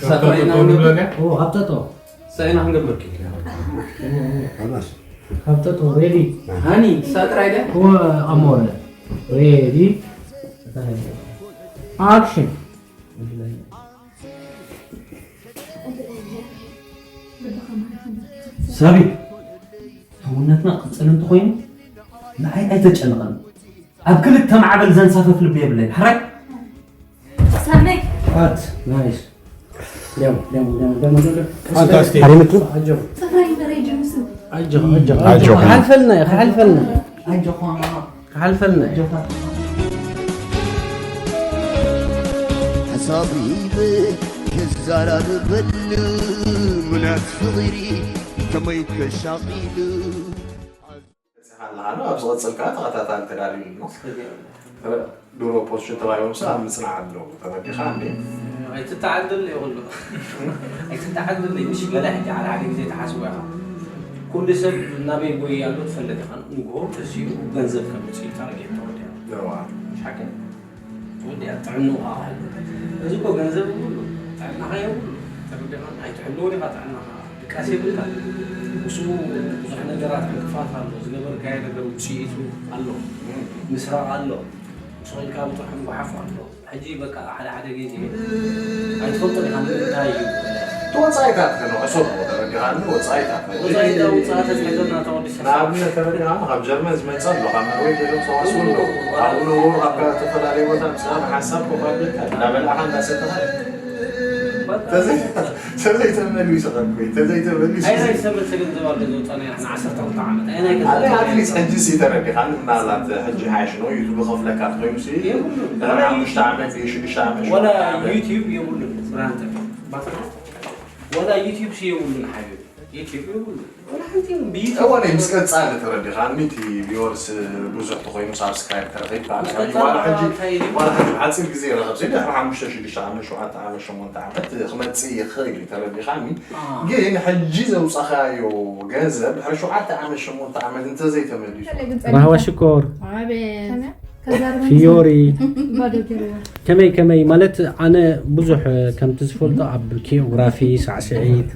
ሳጥራ ኢና ክንገብር? ኦ፣ ካብ ጠጠው። ሳይና ክንገብር? ኦ፣ ኦ፣ ኦ፣ ካላስ። ካብ ጠጠው ሬዲ። ሃኒ፣ ሳጥራ ኢለ? ኦ፣ ኣሞረ። ሬዲ። ኣክሽን። ሳቢ፣ ሕውነትና ክቕጽል እንተኾይኑ ንዓይ ኣይተጨንቐኒ። ኣብ ክልተ ማዕበል ዘንሳፈፍ ልቢ የብለይን። ሕራይ? ሳመይ። ካት፣ ናይስ። ደሞ፣ ደሞ፣ ደሞ፣ ደሞ፣ ደሞ። ፋንታስቲክ። ኣሪምቱ? ኣጆኹ። ጽፍረይ በረይ ጅምሱ። ኣጆኹ፣ ኣጆኹ። ኣጆኹ። ክሓልፈልና እዩ፣ ክሓልፈልና እዩ። ኣጆኹ። ክሓልፈልና እዩ። ኣጆኻ። ሓሳብ ሂበ ክዘራረበሉ ሙላት ፍቕሪ ከመይ ተሻቒሉ። በጺሓ ኣለኻ ዶ? ኣብ ዝቐጽል ከኣ ተኸታታሊ ተዳልዩ ኣሎ። ድሮ ፖስት ተባሂቦም ሰብ ኣብ ምጽናዕ ኣለዉ። ተረዲኻ እንዴ? ኣይትተዓደል እዩ ኩሉ። ኣይትተዓደል እዩ። ምሽ ገለ ሕጂ ሓደ ሓደ ግዜ ተሓስቦ ኢኻ። ኩሉ ሰብ ናበይ ጎይ ኣሎ ትፈልጥ ኢኻ። ንግሆ ተሲኡ ገንዘብ ከምጽእ እዩ ታርጌት ተወዲኣ። እዋ። ምሽ ሓቂ? ወዲያ ጥዕንኡ ከዓ ኣሎ። እዚ እኮ ገንዘብ የብሉ፣ ጥዕናኻ የብሉ። ተረዲኻ? ኣይትሕልውን ኢኻ ጥዕናኻ። ድቃስ የብልካ። ምስኡ ብዙሕ ነገራት ዕንቅፋት ኣሎ። ዝገበርካዮ ነገር ውፅኢቱ ኣሎ። ምስራቕ ኣሎ። ስቕ ኢልካ ብጥርሑ ምጉሓፍ ኣሎ። ሕጂ በቃ ሓደ ሓደ ግዜ ኣይትፈልጦን ኢኻ ንምንታይ እዩ። እቲ ወፃኢታት ግን ሕሰቦ፣ ተረዲኻኒ? ወፃኢታት። ወፃኢታት ውፅኣት ኣትሒዘና ተወዲሰ። ንኣብነት ተረዲኻ፣ ካብ ጀርመን ዝመፀ ኣሎ፣ ካብ ኖርዌይ ገይሮም ሰዋስው ኣሎ። ካብኡ ንብሩ ካብ ዝተፈላለዩ ቦታ ምፅኣ ንሓንሳብ ኮፍ ኣቢልካ እንዳበላዕኻ እንዳሰተኻ። ተዘይ-፣ ተዘይተመሊሱ ከብኮይ፣ ተዘይተመሊሱ። ኣይ፣ ናይ ሰብ ተገንዘብ ኣሎ ዘውፃና ኢና፣ ንዓሰርተ ክልተ ዓመት። ኣይ፣ ናይ ገዛ ኣነ ኣትሊስት ሕጂ ሲ ተረዲኻኒ፣ ምናልባት ሕጂ ሓይሽ ነው፣ ዩቱብ ከፍለካ ተኾይኑ ሲ፣ የብሉን። ድሕሪ ሓሙሽተ ዓመት፣ ሽዱሽተ ዓመት፣ ወላ ሸውዓተ ዓመት። ዩቲዩብ የብሉን፣ ብርሃን ተፈ-፣ ባትራ። ወላ ዩቲዩብ ሲ የብሉን ሓቢቢ። ዩቲዩብ የብሉን። ወላ ሓንቲ የብሉን። ብዩቲዩብ እዋን ምስ ቀጻሊ ተረዲኻ፣ ሚቲ ቪወርስ ብዙሕ ተኾይኑ ሳብስክራይብ ተረኺብካ። ምስ ቀጻሊ ዋላ ሕጂ፣ እንታይ እዩ? ዋላ ሕጂ ሓጺር ግዜ ይረኸብ። ዘይ ድሕሪ ሓሙሽተ፣ ሽዱሽተ ዓመት፣ ሸውዓተ ዓመት፣ ሸሞንተ ዓመት ክመጽእ ይኽእል እዩ፣ ተረዲኻኒ? ኣዎ። ግን ሕጂ ዘውጻኻዮ ገንዘብ ድሕሪ ሸውዓተ ዓመት፣ ሸሞንተ ዓመት እንተዘይተመሊሱ። ራህዋ ሽኮር። ኣቤት። ከዛርበን ፊዮሪ። ባዶ ገርዋ። ከመይ፣ ከመይ ማለት፣ ኣነ ብዙሕ ከምቲ ዝፈልጦ ኣብ ኪዮግራፊ፣ ሳዕስዒት፣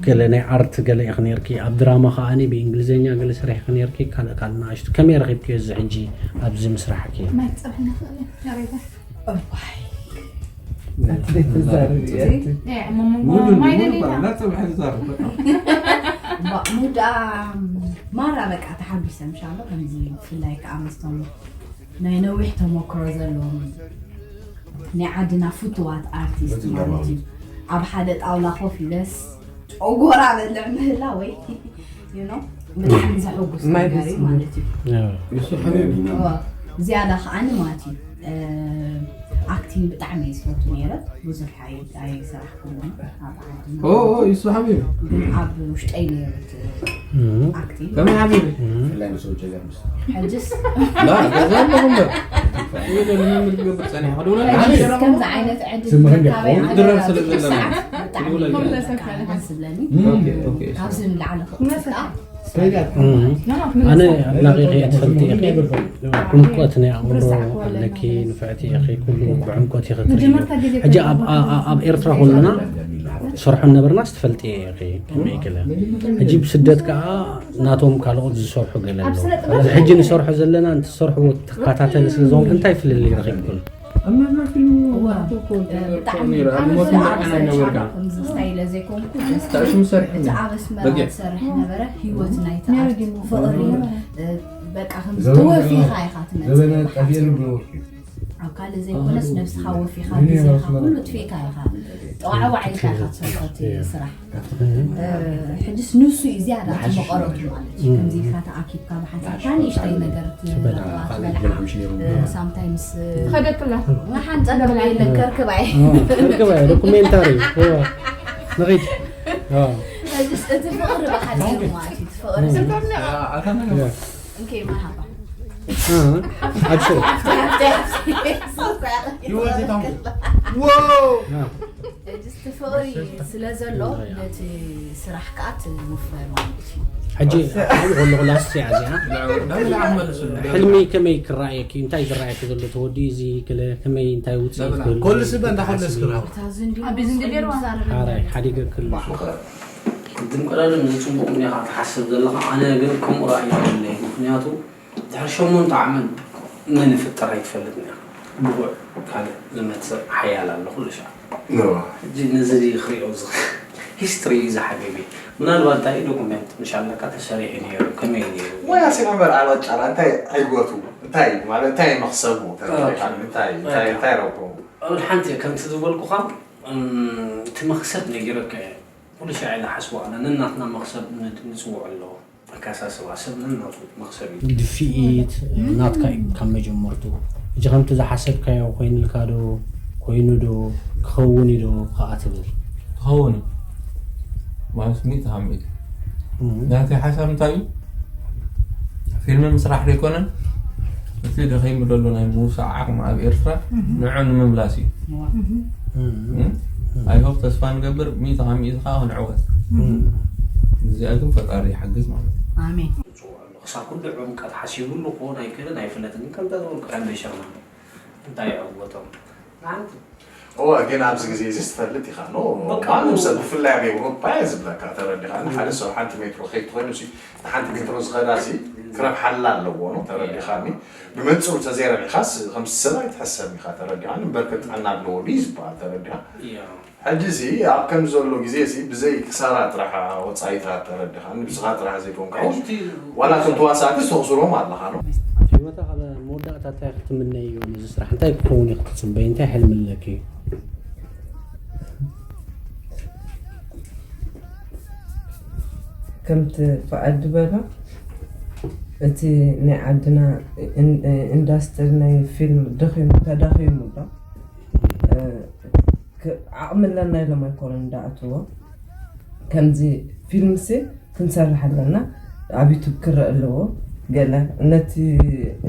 ገለ ናይ ኣርት ገለ ኢኺ ነይርኪ፣ ኣብ ድራማ ከኣ ብእንግሊዝኛ ገለ ሰሪሕኪ ነይርኪ፣ ካልእ ካልእ ንኣሽቱ። ከመይ ረኺብክዮ እዚ ሕጂ ኣብዚ ምስራሕኪ? ማይ ክጸብሕ ንኽእል ኢና፣ ያሬዳ። እዋይ። ናጽ ዘይተዛረብ እያ። እቲ፣ እ፣ እሞ መንጎ ሙሉ ማይ ንሙሉ ደሊና። ባላ ጸብሐ ዝዛረብ በቃ። ባ-፣ ሙዳ ማራ በቃ ተሓጒሰ፣ ምሻሎ ከምዚ ብፍላይ ከኣ ምስቶም ናይ ነዊሕ ተመክሮ ዘለዎም ናይ ዓድና ፍቱዋት ኣርቲስት ማለት እዩ። ኣብ ሓደ ጣውላ ኮፍ ኢለስ ጨጎራ በልዕ ምህላ ወይ፣ you know፣ ብጣዕሚ ዘሐጉስ ማይ ነገር እዩ ደስ ማለት እዩ። ይሱ ሓቢቢ። እዋ፣ ዝያዳ ከዓኒ ማለት እዩ፣ እ፣ ኣክቲንግ ብጣዕሚ እየ ዝፈቱ ነይረ። ብዙሕ ኣይ-፣ ኣይሰራሕኩሉን ኣብ ዓድና። ኦ፣ ኦ፣ ይሱ ሓቢቢ። ኣብ ውሽጠይ ነይሩ እቲ እም። ኣክቲንግ። ከመይ ሓቢቢ? እም። ብፍላይ ምስ ውጭ ገር ምስ ሕጅስ? ላ፣ ገዛ ኣለኹ እምበር። ልምምድ ክገብር ጸኒሐ። ከደውለልካ? ከምዚ ዓይነት ዕድል ምርካበይ ኣነ ድረር ስለ ዘለና። ሰዓት ብጣዕሚ እዩ ደስ ዝብለኒ። ኦኬ፣ ኦኬ። ካብዚ ንላዕሊ ክቕጽል ከዓ ኣነ ኣድናቒ እየ፣ ትፈልጢ ኢኺ። ዕምቆት ናይ ኣእምሮ ኣለኪ፣ ንፍዕቲ ኢኺ፣ ኩሉ ብዕምቆት ኢኺ ትርእዮ። ሕጂ ኣብ፣ ኣብ፣ ኣብ ኤርትራ ኩልና ሰርሑ ነበርናስ ትፈልጢ ኢኺ፣ ከመይ ገለ። ሕጂ ብስደት ከዓ ናቶም ካልኦት ዝሰርሑ ገለ ኣለዉ። ሕጂ ንሰርሖ ዘለና፣ እንትሰርሕዎ ትከታተሊ ስለ ዝኾንኩ እንታይ ፍልልይ ረኺብኩን? ኣብ መዝና ፊልም እዋ፣ ኣቶ እኮ እ፣ ብጣዕሚ ነይሩ። ኣብ ኣብ ሞት መርዓ ናይ ነበርካ። ከምዚ ስታይለ ዘይኮንኩ፣ just እቲ ኣብ ኣስመራ በጊዕ። ዝሰርሕ ነበረ፣ ህይወት ናይቲ ኣርት ፍቕሪ፣ እ፣ በቃ ከምዚ ዘበነ ተወፊኻ ኢኻ ትመጽእ። ዘበነ ጠፊኤሉ ብወርቂ። ኣብ ካልእ ዘይኮነስ ነብስኻ ወፊኻ፣ ግዜኻ ኩሉ ኣጥፊእካ ኢኻ። ጠዋዕዋዕ ኢልካ ኢኻ ትሰርሖ እቲ ስራሕ። እ፣ ሕጅስ ንሱ እዩ ዝያዳ እቲ መቐረቱ ማለት እዩ። ከምዚ ኢልካ ተኣኪብካ ብሓንሳብ እታ ንእሽተይ ነገር ትበልዓ፣ ትበልዓ። እ፣ sometimes፣ እ፣ ትኸደክላ። ወሓን ጸገም የለን፣ ከርክብ ኣየ። እ፣ ከርክብ ኣየ፣ ዶኩሜንታሪ። እዋ። ንኺድ። እዋ። ሕጅስ እቲ ፍቕሪ ብሓጺሩ ማለት እዩ። እቲ ፍቕሪ እ። ስለ እዋ። እንኬ መርሃባ። እ፣ ኣብሽር። ሃብቲ፣ ሃብቲ፣ ሃብቲ። ሶ፣ ሶ፣ ሶ። እ። ሕጅስ እቲ ፍቕሪ ስለ ዘሎ ነቲ ስራሕ ከዓ ትውፈ ማለት እዩ። ሕጂ ኣብኡ ከለኹ ላስት እያ እዚኣ። ሕልሚ ከመይ ክረኣየኪ፣ እንታይ ዝረኣየኪ ዘሎ፣ ተወዲኡ እዚ ክለ ከመይ እንታይ ውፅኢት ክህልዎ? ኮልስ በ እንዳኾለስ ክረኣው። እታ ዝንዲ ኣብዚ ዝንዲ ገይርዋ። ሓራይ ሓዲገ ክል። ቅድም ቀዳድም እዚ ጽቡቕ እንዲኻ ትሓስብ ዘለኻ፣ ኣነ ግን ከምኡ ራእይ የብለይ። ምኽንያቱ ድሕሪ ሸሞንተ ዓመት መን ይፍጠር ኣይትፈልጥን ኢኻ። ብቑዕ ካልእ ዝመጽእ ሓያል ኣሎ ኩሉ ሻዕ። እዋ። ሕጂ ነዚ ድዩ ክሪኦ ዝኽእል? ሂስትሪ እዩ ዝሓቢቢ። ምናልባት እንታይ ዶኩሜንት ምሽ ኣለካ ተሰሪሑ ነይሩ፣ ከመይ ነይሩ? ሞያ ሲና እምበር ዓልባ ጫላ እንታይ ዕግበቱ? እንታይ ማለት እንታይ መኽሰቡ? ተረዲእካ? እንታይ እንታይ እንታይ ረብሑ? ኣብ ሓንቲ ከምቲ ዝበልኩኻ፣ እም፣ እቲ መኽሰብ ነጊረካ እየ። ኩሉ ሻዕ ኢለ ሓስቦ ኣነ ነናትና መኽሰብ ን-፣ ንጽውዖ ኣለዎ። ኣካሳስባ ሰብ ነናቱ መኽሰብ እዩ። ድፍኢት ናትካ እዩ ካብ መጀመርቱ። ሕጂ ከምቲ ዝሓሰብካዮ ኮይኑልካ ዶ፣ ኮይኑ ዶ፣ ክኸውን እዩ ዶ ከዓ ትብል? ክኸውን እዩ። ማለት ሚእቲ ካብ ሚእቲ። እም። ናተይ ሓሳብ እንታይ እዩ? ፊልም ምስራሕ ዘይኮነን፣ እቲ ደኺሙ ዘሎ ናይ ምውሳእ ዓቕሚ ኣብ ኤርትራ እም። ንዑ ንምምላስ እዩ። እም። እም? እም። I hope፣ ተስፋ ንገብር፣ ሚእቲ ካብ ሚእቲ ከዓ ክንዕወት። እም። እዚኣ ግን ፈጣሪ ይሓግዝ ማለት እዩ። ኣሜን። ይጽውዕ ኣሎ። ክሳብ ኩሉ ዕምቀት ሓሲቡሉ ክኾን ኣይክእልን ኣይፍለጥን። ግን ከምታ ዝበልኩ ሕንበይ ሸኽና እንታይ ይዕወቶም? ንሓንቲ እወ፣ ግን ኣብዚ ግዜ እዚ ትፈልጥ ኢኻ፣ ኖ፣ በቃ፣ ማንም ኖ። ሰብ፣ ብፍላይ ኣብ ኤውሮጳ እየ ዝብለካ፣ ተረዲኻኒ። ሓደ ሰብ ሓንቲ ሜትሮ ከይድ ኮይኑ ሲ፣ ንሓንቲ ሜትሮ ዝኸዳ ሲ፣ ክረብሓላ ኣለዎ፣ ኖ፣ ተረዲኻኒ። ብመንጽሩ ተዘይረቢሕካስ፣ ከም ሰብ ኣይትሕሰብ ኢኻ፣ ተረዲኻኒ። እምበር ከጥዕና ኣለዎ ድዩ ዝበሃል፣ ተረዲኻ? እያ። ሕጂ ሲ፣ ኣብ ከም ዘሎ ግዜ ሲ፣ ብዘይ ክሳራ ጥራሕ ወጻኢታት፣ ተረዲኻኒ። ንስኻ ጥራሕ ዘይኮንካ፣ ሕጂ እቲ ዋላ እቶም ተዋሳእቲ ዝተኽስሮም ኣለኻ፣ ኖ? ህይወታ ካብ መወዳእታ እንታይ ክትምነዮ ነዚ ስራሕ? እንታይ ክኸውን ኢኺ ትጽበይ? እንታይ ሕልሚ ኣለኪ? ከምቲ ፍቓድ ዝበሎ፣ እቲ ናይ ዓድና ኢን-፣ ኢንዳስትሪ ናይ ፊልም ደኺሙ፣ ተዳኺሙ ኣሎ። እ፣ ክ-፣ ዓቕሚ ኣለና ኢሎም ኣይኮኑን እንዳኣትዎ። ከምዚ ፊልምሲ ክንሰርሕ ኣለና፣ ኣብ ዩቱብ ክረአ ኣለዎ። ገለ ነቲ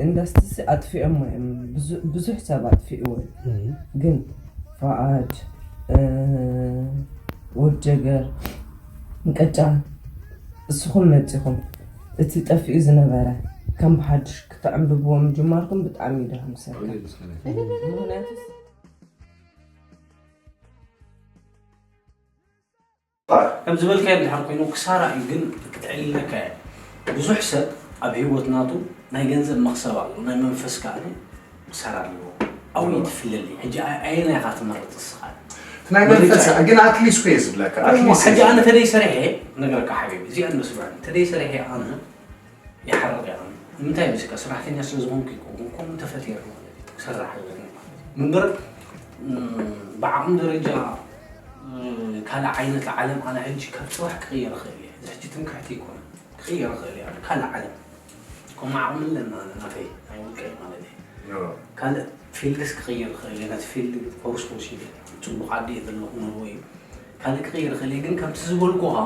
ኢንዳስትሪሲ ኣጥፊኦሞ እዮም፣ ብዙ-፣ ብዙሕ ሰብ ኣጥፊእዎ እዩ። እም። ግን ፍቓድ፣ እ፣ ወድ ጀገር፣ ቅጫ፣ እስኹም መጺኹም እቲ ጠፊኡ ዝነበረ ከም ብሓድሽ ክተዕምብብዎ ምጅማርኩም ብጣዕሚ እዩ ደሃምሰካ። ምኽንያቱ ከም ዝበልካዮ እንድሕር ኮይኑ ክሳራ እዩ፣ ግን ክትዕልለካ እያ። ብዙሕ ሰብ ኣብ ህይወት ናቱ ናይ ገንዘብ መኽሰብ ኣሎ፣ ናይ መንፈስ ከኣ ክሳራ ኣለዎ። ኣብኡ እዩ እቲ ፍልልይ። ሕጂ ኣየ-፣ ኣየናይ ኢኻ ትመርጽ እስኻ? እቲ ናይ መንፈስ ግን ኣትሊስት እኮ እየ ዝብለካ። እሞ ኣትሊስት ሕጂ እየ ኣነ ዝብለካ። ተደይ ሰሪሐ፣ ነገረካ ሓቢቢ፣ እዚኣ እንዶ ስምዐኒ። ተደይ ሰሪሐ ኣነ ይሓርቕ እየ ኣነ። ንምንታይ ምስካ ሰራሕተኛ ስለ ዝኾንኩ ኣይኮንኩን፣ ከምኡ ተፈጢሩ ማለት እዩ። ክሰርሕ ኣለኒ ማለት እዩ። እምበር፣ እም፣ ብዓቕሚ ደረጃ፣ እ፣ ካልእ ዓይነት ዓለም ኣነ ሕጂ ካብ ጽባሕ ክቕየር እኽእል እየ። እዚ ሕጂ ትምክሕቲ ኣይኮነን። ክቕየር እኽእል እየ ኣነ። ካልእ ዓለም። ከምኡ ዓቕሚ ኣለና ኣነ ናተይ፣ ናይ ውልቀይ ማለት እዩ። ዮ። ካልእ ፊልድስ ክቕይር እኽእል እየ። ነቲ ፊልድ ኮርስ ወሲደ፣ ጽቡቕ ዓዲ እየ ዘለኹ፣ ኖርወይ እዩ። ካልእ ክቕይር እኽእል እየ፣ ግን ከምቲ ዝበልኩኻ፣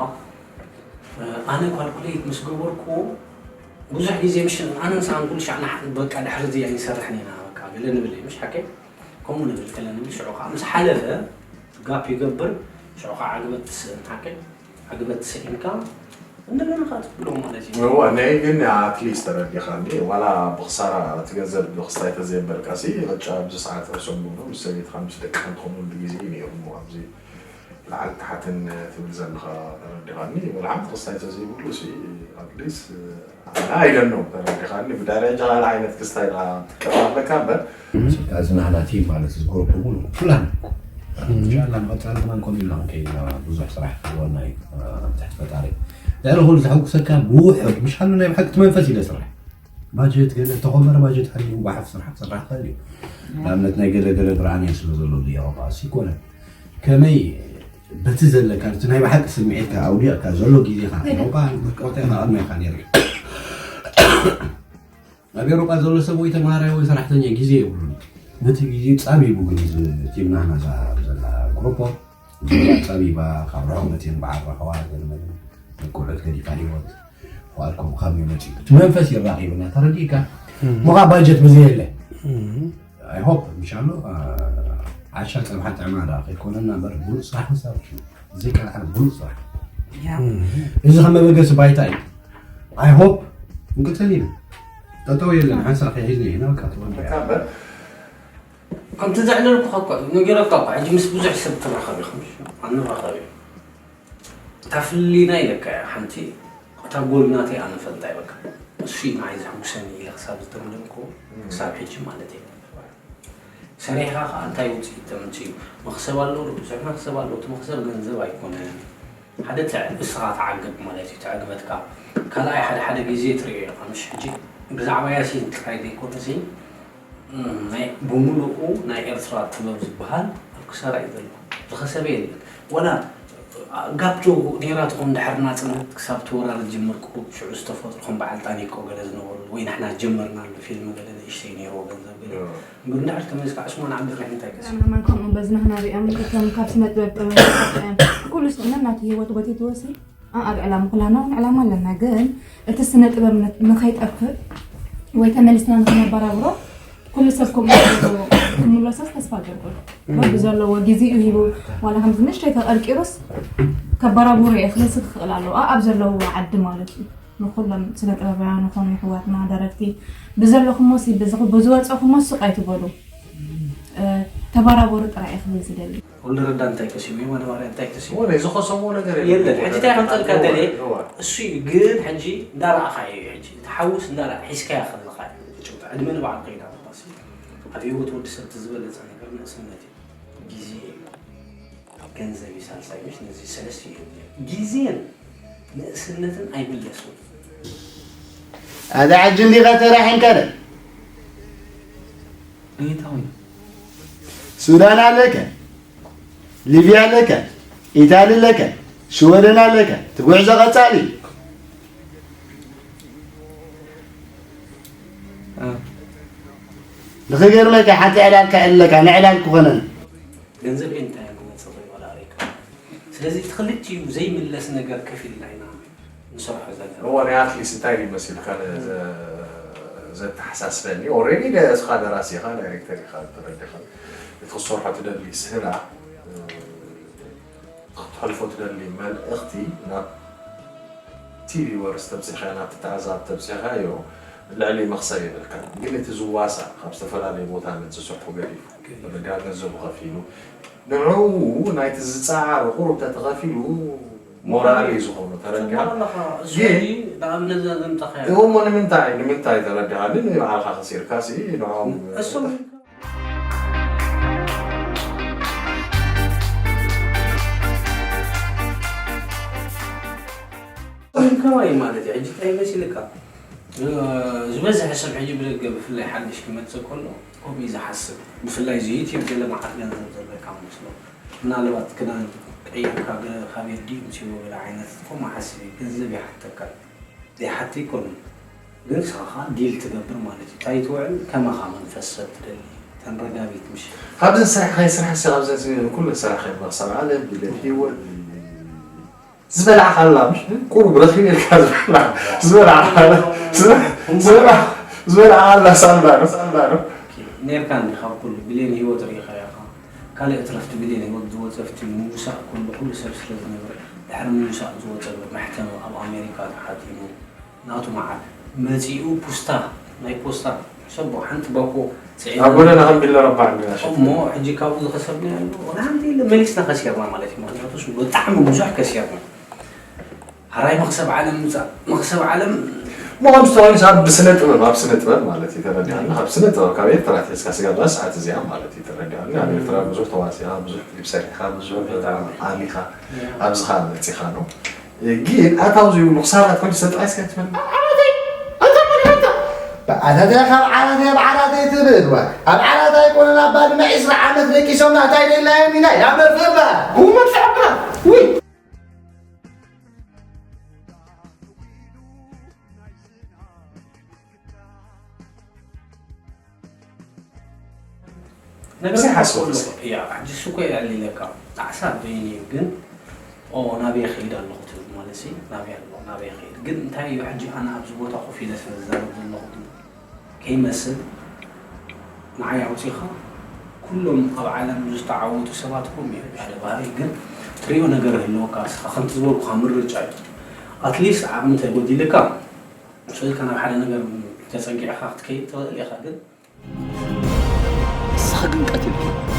እ፣ ኣነ ኳልኩሌት ምስ ገበርኩዎ፣ ብዙሕ ግዜ ምሽ-፣ ኣነ ንስኻን ኩሉ ሻዕ ንሓ-፣ በቃ ድሕሪ እዚ ኣይንሰርሕን ኢና፣ በቃ ገለ ንብል እዩ፣ ምሽ ሓቀይ? ከምኡ ንብል ከለ ንብል፣ ሽዑ ከዓ ምስ ሓለፈ ጋፕ ይገብር። ሽዑ ከዓ ዓግበት ትስእን ሓቀይ? ዓግበት ስኢንካ እንደገና ከዓ ትብሎ ማለት እዩ። እዋ ናይ ግን ኣትሊስት ተረዲኻኒ። ዋላ ብክሳራ እቲ ገንዘብ ብክስታይ ተዘየበልካ ሲ ቅጫ ኣብዚ ሰዓት ርሰም ብሎ ምስ ሰበይትካ ምስ ደቅካ ትኾነሉ ግዜ እዩ ነይሩ። ኣብዚ ላዕሊ ታሕትን ትብል ዘለኻ ተረዲኻኒ። ዋላ ሓንቲ ክስታይ ተዘይብሉ ሲ ኣትሊስት ኣነ ኣይደኖ ተረዲኻኒ። ብድሕሪ ሕጂ ካልእ ዓይነት ክስታይ ደኣ ትቀርብ ኣለካ እምበር። እዚ ናህና ቲም ማለት እዚ ግሩፕ ሙሉ ኩላና ኢንሻላ ንቐፃሊ ከማን ከምኡ ኢልና ክንከይድ ኢና። ብዙሕ ስራሕ ክህልወና እዩ ትሕቲ ፈጣሪ። ድሕሪ ኩሉ ዘሐጉሰካ ብውሑድ ምሽ ሓሉ ናይ ብሓቂ እቲ መንፈስ ኢለ ስራሕ ባጀት ገለ ተኾመረ ባጀት ሓሊቡ ጓሓፍ ስራሕ ክስራሕ ክኽእል እዩ። ንኣብነት ናይ ገለ ገለ ብርሃን እየ ስለ ዘሎ ድየ ቋስ ይኮነ ከመይ በቲ ዘለካ እቲ ናይ ብሓቂ ስምዒትካ ኣውዲቕካ ዘሎ ግዜኻ ኤውሮጳ ብቆጠ ኢኻ ቅድሜኻ ነይሩ ኣብ ኤውሮጳ ዘሎ ሰብ ወይ ተምሃራይ ወይ ሰራሕተኛ ግዜ የብሉን ነቲ ግዜ ጻቢቡ ግን እዚ ቲምና ናዛ ዘላ ግሩፖ ጸቢባ ካብ ርሑቕ መፅን በዓል ረኸዋ ዘልመ ንቁሑት ገዲፋ ህይወት ዋልኩም ካብ ይመፅኡ እቲ መንፈስ ይራኺብና ተረዲእካ ምኻ ባጀት ብዘየለ ኣይሆፕ እንሻሎ ዓሻ ፀብሓ ጥዕማ ዳ ከይኮነና በር ብሉፅ ስራሕ ንሰርሕ ዘይከልዓል ብሉፅ ስራሕ እዚ ከም መበገሲ ባይታ እዩ ኣይሆፕ እንቅፅል ኢና ጠጠው የለን ሓንሳብ ከይሒዝና ኢና በቃ ትወድያ ከምቲ ዘዕለልኩኻ እኳ እዩ ነጊረካ እኳ ሕጂ ምስ ብዙሕ ሰብ ትራኸብ ኢኻ ኣንራኸብ እዩ እታ ፍልልይና ኢለካ እያ ሓንቲ እታ ጎል ናተይ ኣነ ፈልጣ ይበካ እሱ እዩ ንዓይ ዘሕጉሰኒ ኢለ ክሳብ ዝደምደምኩ ክሳብ ሕጂ ማለት እዩ ሰሪሕኻ ከዓ እንታይ ውፅኢት ተምፅእ እዩ መኽሰብ ኣለዎ ዶ ብዙሕ መኽሰብ ኣለዎ እቲ መኽሰብ ገንዘብ ኣይኮነን ሓደ ትዕ እስኻ ትዓግብ ማለት እዩ ትዕግበትካ ካልኣይ ሓደ ሓደ ግዜ ትሪኦ ኢኻ ምሽ ሕጂ ብዛዕባ ያሲን ጥራይ ዘይኮነ ሲ ናይ ብምሉኡ ናይ ኤርትራ ጥበብ ዝበሃል ኣብ ክሳራ እዩ ዘሎ ዝኸሰበ የለን ወላ ጋፕ ዶ ነይራ ትኾን ድሕሪ ናፅነት ክሳብ ተወራርድ ጅምር ቁሩብ ሽዑ ዝተፈጥሩ ከም በዓል ጣኒቆ ገለ ዝነበሩ ወይ ንሕና ጀመርናሉ ፊልም ገለ ንእሽተይ ነይርዎ ገንዘብ ገለ እምበር እንድሕር ተመሊስካ ዕስማን ዓብድራሒም እንታይ ከሲቡ ኣነ ከማን ከምኡ በዚ ናህና ሪኦም እቶም ካብ ስነ ጥበብ ጠበብ ኩሉ ስእነ ናቱ ሂወት ጎቲትዎ ሲ ኣኣብ ዕላማ ኩላና እውን ዕላማ ኣለና ግን እቲ ስነ ጥበብ ንኸይጠፍእ ወይ ተመሊስና ንክነበራብሮ ኩሉ ሰብ ከምኡ ክምለሶስ ተስፋ ገብር በቢ ዘለዎ ግዜኡ ሂቡ ዋላ ከምዚ ንእሽተይ ተቀርቂሩስ ከበራብሮ እየ ክህስብ ክኽእል ኣለዎ ኣብ ዘለዎ ዓዲ ማለት እዩ ንኩሎም ስነ ጥበባውያን ንኾኑ ይሕዋትና ደረግቲ ብዘለኹሞ ሲ ብዝወፀኹሞ ሱቅ ኣይትበሉ ተበራበሩ ጥራይ እየ ክብል ዝደሊ ወልደረዳ እንታይ ከሲቡ የማነ ማርያ እንታይ ከሲቡ ወለ ዝኸሰብዎ ነገር የለን ሕጂ እንታይ ከምፀልካ ደልየ እሱ እዩ ግን ሕጂ እንዳረኣኻዮ እዩ ሕጂ እቲ ሓውስ እንዳረኣ ሒዝካያ ከለኻ እዩ ጭውታ ዕድመ ንባዕሉ ከይዳ ባሲ ኣብ ህይወት ወዲ ሰብ እቲ ዝበለፀ ነገር ንእስነት እዩ ግዜ እዩ ገንዘብ እዩ ሳልሳይ ምሽ ነዚ ሰለስተ እዩ ግዜን ንእስነትን ኣይምለሱን ኣዛ ሕጂ እንዲኻ ተራሒንካ ደ እንታይ ሱዳን ኣለከ ሊብያ ኣለከ ኢታሊ ኣለከ ሽወደን ኣለከ ትጉዕዞ ቀጻሊ ንኽገርመካ ሓንቲ ዕላል ከዕልለካ ንዕላል ክኾነን ገንዘብ እንታይ ክመፅእ ይኽእል ኣረይካ ስለዚ እቲ ክልቲኡ ዘይምለስ ነገር ከፊልና ኢና ንሰርሖ ዘለና እዋ ናይ ኣትሊስት እንታይ ድዩ መሲልካ ዘተሓሳስበኒ ኦሬዲ እስኻ ደራሲ ኢኻ ዳይሬክተር ኢኻ ተረዲኻ እቲ ክሰርሖ ትደሊ ስራ ክትሕልፎ ትደሊ መልእኽቲ ናብ ቲ ቪወርስ ተብፂሕካዮ ናብቲ ተዓዛቢ ተብፂሕካዮ ልዕሊ መኽሰብ የብልካን ግን እቲ ዝዋሳእ ካብ ዝተፈላለዩ ቦታ መፅእ ስርሑ ገዲፉ በበጋ ገንዘቡ ከፊሉ ንዕኡ ናይቲ ዝፀዓሮ ቁሩብ ተተኸፊሉ ሞራል እዩ ዝኾኑ ተረዲኻ ግን እሞ ንምንታይ ንምንታይ ተረዲኻ ግን ንባዕልኻ ከሲርካ ንዕኦም እንከዋይ ማለት እዩ ሕጂ እንታይ መሲልካ ዝበዝሐ ሰብ ሕጂ ብደገ ብፍላይ ሓድሽ ክመፅእ ከሎ ከምኡ እዩ ዝሓስብ ብፍላይ እዚ ዩቲብ ገለ መዓት ገንዘብ ዘለካ መስሎ ምናልባት ክዳን ቀይርካ ገለ ካቤት ድዩ ምሲዎ ገለ ዓይነት ከምኡ ሓስብ እዩ ገንዘብ ይሓተካ ዘይሓቲ ኣይኮኑን ግን ንስኻ ከዓ ዲል ትገብር ማለት እዩ እንታይ ትውዕል ከማኻ መንፈስ ሰብ ትደሊ ተንረጋቢት ምሽ ካብዘን ስራሕ ናይ ስራሕ ሲ ካብዘን ኩለን ስራሕ ከይድና ክሳብ ዓለም ቢለ ህይወት ዝበላዕካ ኣላ ምሽ ቁሩብ ረኺብ ኢልካ ዝበላዕካ ኣላ ሳላ ነው ሳላ ነው ነርካ እንዲኻ ኩሉ ብሌን ህይወት ርኢኻ ኢኻ። ካልእ እትረፍቲ ብሌን ህይወት ዝወጸ ፍቲ ምውሳእ ኩሉ ኩሉ ሰብ ስለ ዝነብር ድሕሪ ምውሳእ ዝወጸ መሕተም ኣብ ኣሜሪካ ተሓቲሙ ናቱ መዓል መጺኡ ፖስታ ናይ ፖስታ ሕሰቦ ሓንቲ ባኮ ጽዒና ኣብ ጎደና ከም ቢለ ረባዕ እንዲና ሸጥ እሞ ሕጂ ካብኡ ዝኸሰብና ያለ ወላ ሓንቲ የለ መሊስና ከሲርና ማለት እዩ። ምክንያቱ ብጣዕሚ ብዙሕ ከሲርና። ሓራይ መኽሰብ ዓለም ምጻእ መኽሰብ ዓለም ሞኸም ዝተባሉ ሰብ ብስነ ጥበብ ኣብ ስነ ጥበብ ማለት እዩ ተረዲኣና ኣብ ስነ ጥበብ ካብ ኤርትራ ተስካ ስጋ ብዛ ሰዓት እዚኣ ማለት እዩ ተረዲኣና ኣብ ኤርትራ ብዙሕ ተዋሲኻ ብዙሕ ክሊፕ ሰሪሕካ ብዙሕ ዓሚኻ ኣብዚ ከዓ መፂኻ ነው ግን ኣታው ዘይብሉ ክሳራት ኮን ሰጥራይ ስከ ትብል ዓራተይ ኣታ መድሃታ ብዓታተይ ካብ ዓራተይ ኣብ ዓራተይ ትብል ዋ ኣብ ዓራተይ ኮነ ናብ ባድመ ዒስራ ዓመት ደቂሶምና እንታይ ደላዮም ኢና ያመርፈባ ኩመርፈባ ውይ ነገር ሓስቦ ኣለኹ እያ ሕጂ እሱ እኮ የዕሊለካ ጣዕሳ በይኒ እዩ ግን ኦ ናበይ ከይድ ኣለኹ ትብል ማለት ሲ ናበይ ኣሎ ናበይ ከይድ ግን እንታይ እዩ ሕጂ ኣነ ኣብዚ ቦታ ኮፍ ኢለ ስለ ዝዛረብ ዘለኹ ግን ከይመስል ንዓይ ኣውፂኻ ኩሎም ኣብ ዓለም ዝተዓወቱ ሰባት ኮም እዮም ሓደ ባህሪ ግን ትሪኦ ነገር ህልወካ እስኻ ከምቲ ዝበልኩኻ ምርጫ እዩ ኣትሊስት ዓቕሚ ተጎዲልካ ስልካ ናብ ሓደ ነገር ተፀጊዕካ ክትከይድ ትኽእል ኢኻ ግን ንስኻ ግን ቀቲልካ